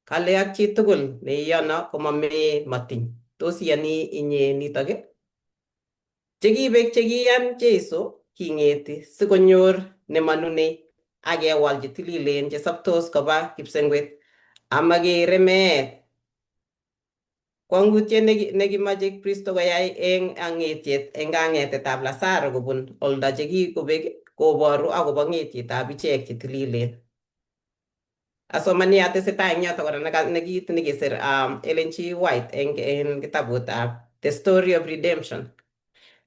Kale ak chi tugul neiyono komamee matiny. Tos iyoni inye nitok ii? Chekibek chekiyan Jesu king'eti sikonyor nemanunei ak kewal chetililen chesoptos koba kipsengwet amakere meet. Kwangutiet nekimache Kristo koyai eng ang'etiet eng kang'etetab Lazaro kobun oldo chekikobek koboru akobo ng'etietab ichek chetililen. Asomani atesetai eng yoto kora nekit nekisir Ellen G. White eng kitabutab The Story of Redemption.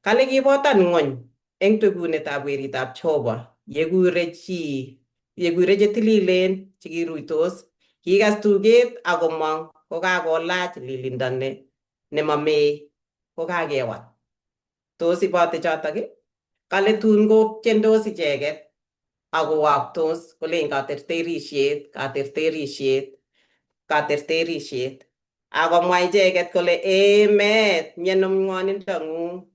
Kale kibotan ng'ony eng twekunetab weritab Jehova yekure chi yekure chetililen chekiruitos kikas tuget akomong kokakolach lilindo nemamei kokakewal. Tos ibote chotok? Kale tun kotiendos icheket akowoktos kolen katerterisiet, katerterisiet, katerterisiet. Akomwa icheket kole ee meet, miano ng'wonindo ng'ung?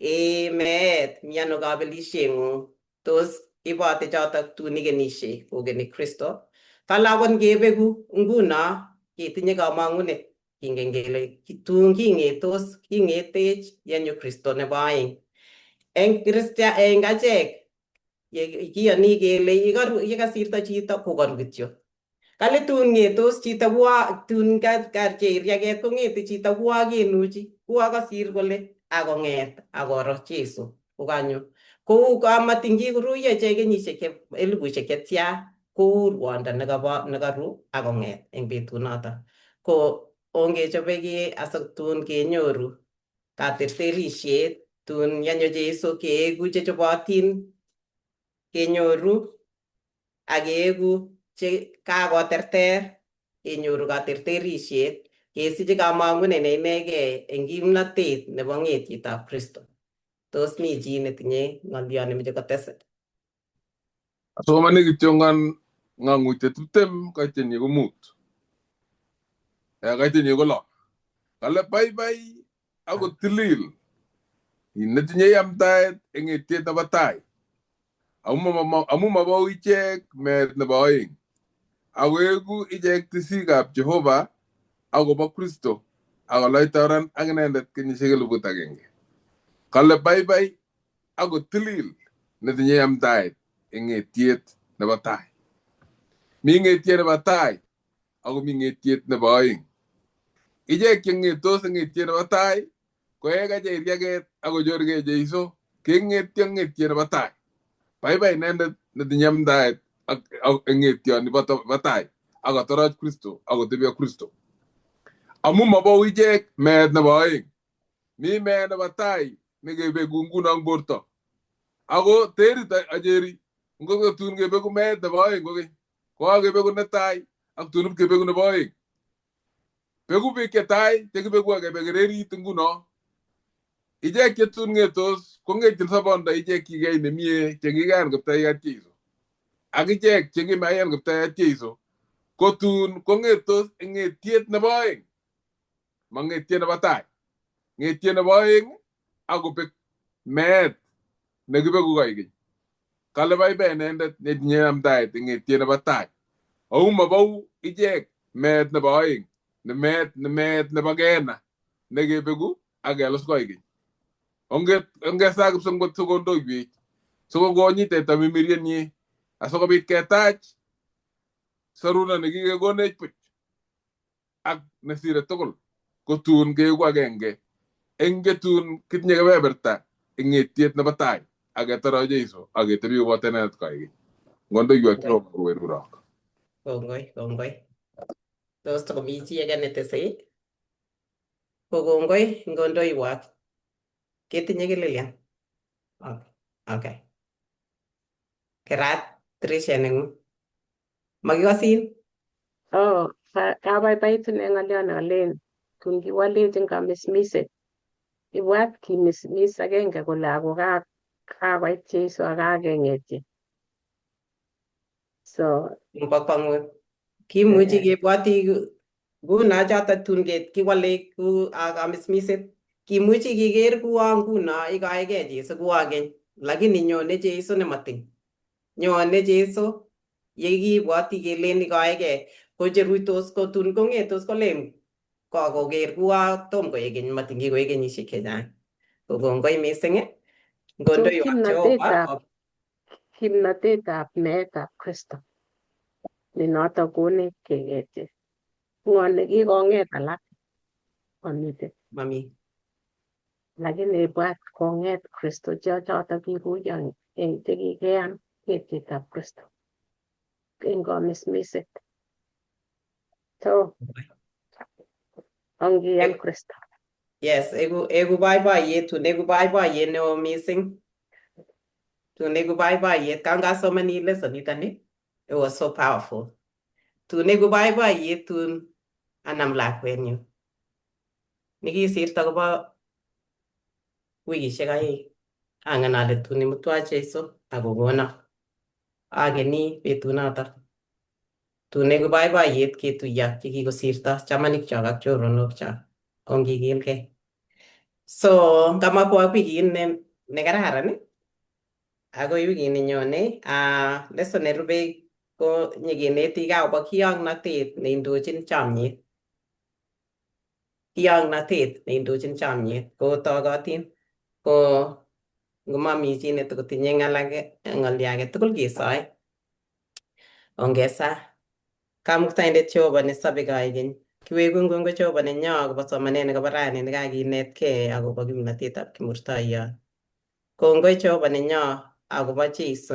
Ee meet, miano kabelisieng'ung? Tos ibote chotok tun ikenisie kokeni Kristo? Kale akot ngebeku nguno ketinye kamang'unet kingen kele tun king'etos king'etech yenyo Kristo nebo aeng. Eng Kristia eng achek kiyoni kele yekasirto chito kokaru kityo. Kale tun ng'etos chito kuo tun karcheiriaket kong'ete chito kuo kenuchi kuo kasir kole akong'et akoro Jesu kokanyo. Kou kamatin kikuruiyo ichek kenyisiek elibushek chetya kou rwondo nekaru akong'et eng betunoto. Ko ongechobekee asitun kenyoru katerterisiet tun yenyo Jesu keeku chechobotin kenyoru ak keeku che kakoterter kenyoru katerterisiet kesiche kamang'unet ne inegei eng kimnatet nebo ng'etietab Kristo. Tos mi chi netinye ng'olyo nemoche kotes? Asomani kityongan ng'ang'utiet 20 kaitenyi ko 5. Kaitenyi ko 6. Kale baibai ako tilil netinye yamtaet eng etiet nebo tai. Amu mabou ichek meet nebo aeng. Ako eku ichek tisikab Jehova akobo Kristo akoloitoran ak inendet kenyisiek 1000. Kale baibai ako tilil netinye yamtaet eng etiet nebo tai. Mi ng'etiet nebo tai ako mi ng'etiet nebo aeng. Ichek cheng'etos eng ng'etiet nebo tai koek acheriaket akonyorgei Jeiso keng'etyo ng'etiet nebo tai. Baibai inendet netinye amdaet ak eng ng'etioni bo tai akotoroch Kristo akotebi ak Kristo. Amu mabou ichek meet nebo aeng. Mi meet nebo tai nekebeku nguno eng borto. Ako terit acheri ngot ko tun kebeku meet nebo aeng kokeny kokakebeku netai ak tun ipkebeku nebo aeng. Beku biik chetai chekibeku akebe kererit nguno. Ichek chetun ng'etos kong'etyin sobondo ichek kikiyai nemie chekikiyan Kiptayat Jeiso. Ak ichek chekimayan Kiptayat Jeiso ko tun kong'etos eng ng'etiet nebo aeng. Ma ng'etiet nebo tai. Ng'etiet nebo aeng akobek meet nekibeku koikeny. Kale baibai inendet netinye amdaet eng ng'etiet nebo tai. Au mabou ichek meet nebo aeng ne meet ne meet nebo Gehenna nekebeku ak kelus koikeny. Ongesaa kipsongot sikondoiwech sikokonyit tamirmirienyi asikobit ketach soruna nekikekonech buch ak nesire tugul kotun keeku agenge eng chetun kitinye kebeberta eng ng'etiet nebo tai ak ketoroch Jeiso ak ketebi koboto inendet koikeny. Ngondoiwek Jehova kowerurok. Kongoi, kongoi. Tos tokomi chi age netesei? Ko kongoi ngondoiwak. Ketinye Lilian? Okay. Kerat tirishet neng'ung. Makikosin? Oh, kabaibaitu eng ng'olyo ne tun kiwalech eng kamismiset. Ibwat kimismis agenge kole ako kakoit Jeiso ak kakeng'etyi. So Bo kwang'ut. Kimuchi kebwoti nguno choto tun kiwale ku kamismiset. Kimuchi kiker kuo nguno ikoekei Jesu kuo keny, lakini nyone Jesu nemating. Nyone Jesu yekibwoti kelen ikoekei ko cheruitos ko tun kong'etos kolen kokoker kuo tom koek keny matin kikoek kenyisiek chechang. Ko kongoi mising. Ngondoiwak Jehova. Kimnatetab meetab Kristo. Ne noto konech keng'etye. Ng'o nekikong'et alak? Mamiten. Mami. Lakini ibwat kong'et Kristo choto kikuyo eng chekikeyan ng'etietab Kristo eng kamismiset. So ongiyan Kristo. Yes, egu boiboiyet, tun egu boiboiyet neo mising. Tun egu boiboiyet, kangasomani lesson nitoni, it was so powerful. Tun egu boiboiyet tun anam lakwenyu. Nikisirto kobo wikishek 2. Angen ale tun imutwa Jesu akokono. Ageni betunoto. Tun egu boiboiyet ketuiyo ak chekikosirto chamanikchok ak choronokchok. Ongikilgei. So ngamakwa wikit nekararan akoi wikit nenyone, lesson nerube ko nyekenetikei akobo kiyoknotet neindochin chomyet. Kiyoknotet neindochin chomyet ko togotin ko ngomami chi netokotinye ng'alyo age tugul kesoe. Ongesa. Kamuktaindet Jehova nesobe koikeny. Kiwekun kongoi Jehova nenyo akobo somanet nekobo rani nekakinetkei akobo kimnatetab Kimurtoiyot. Kongoi Jehova nenyo akobo Jesu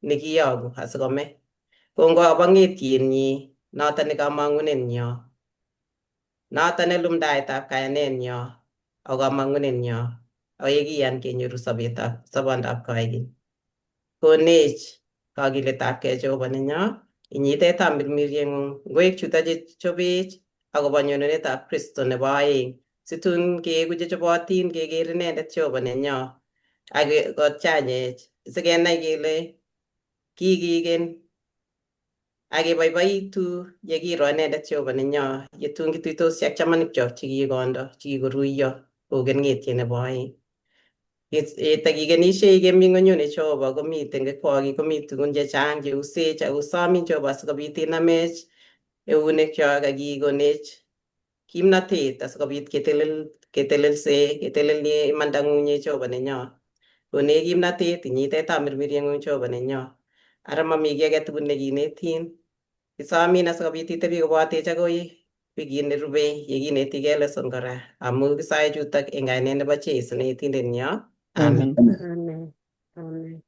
nekiyoku asikome. Kongoi akobo ng'etienyi noto ne kamang'unenyo. Noto ne lumdaetab kayanenyo ak kamang'unenyo ak yekiyan kenyoru sobetab sobondab koikeny. Konech kakiletabkei Jehova nenyo inyitetab mirmirieng'ung ngwek chuto chechobech akobo nyonunetab Kristo nebo aeng situn keeku chechobotin keker inendet Jehova nenyo ak kochanyech sikenai kele kikiken ak keboiboitu yekiro inendet Jehova nenyo yetun kituitosi ak chamanikchok chekikondo chekikoruiyo koken ng'etiet nebo aeng. Takikenishei kemi ng'onyuni Jehova komiten kikwokik komi tugun chechang cheusech ako somin Jehova sikobit inamech eunekyok ak ikonech kimnatet asikobit ketelelse ketelelie imandang'ung Jehova nenyo. Konech kimnatet inyitetab mirmirieng'ung Jehova nenyo. Ara mami kiy age tugul nekinetin. Kisomin asikobit itebi kobotech akoi wikit nerube yekinetikei lesson kora amu kisoe chutok eng kainet nebo Jesu ne etindenyo. Amen. Amen. Amen. Amen.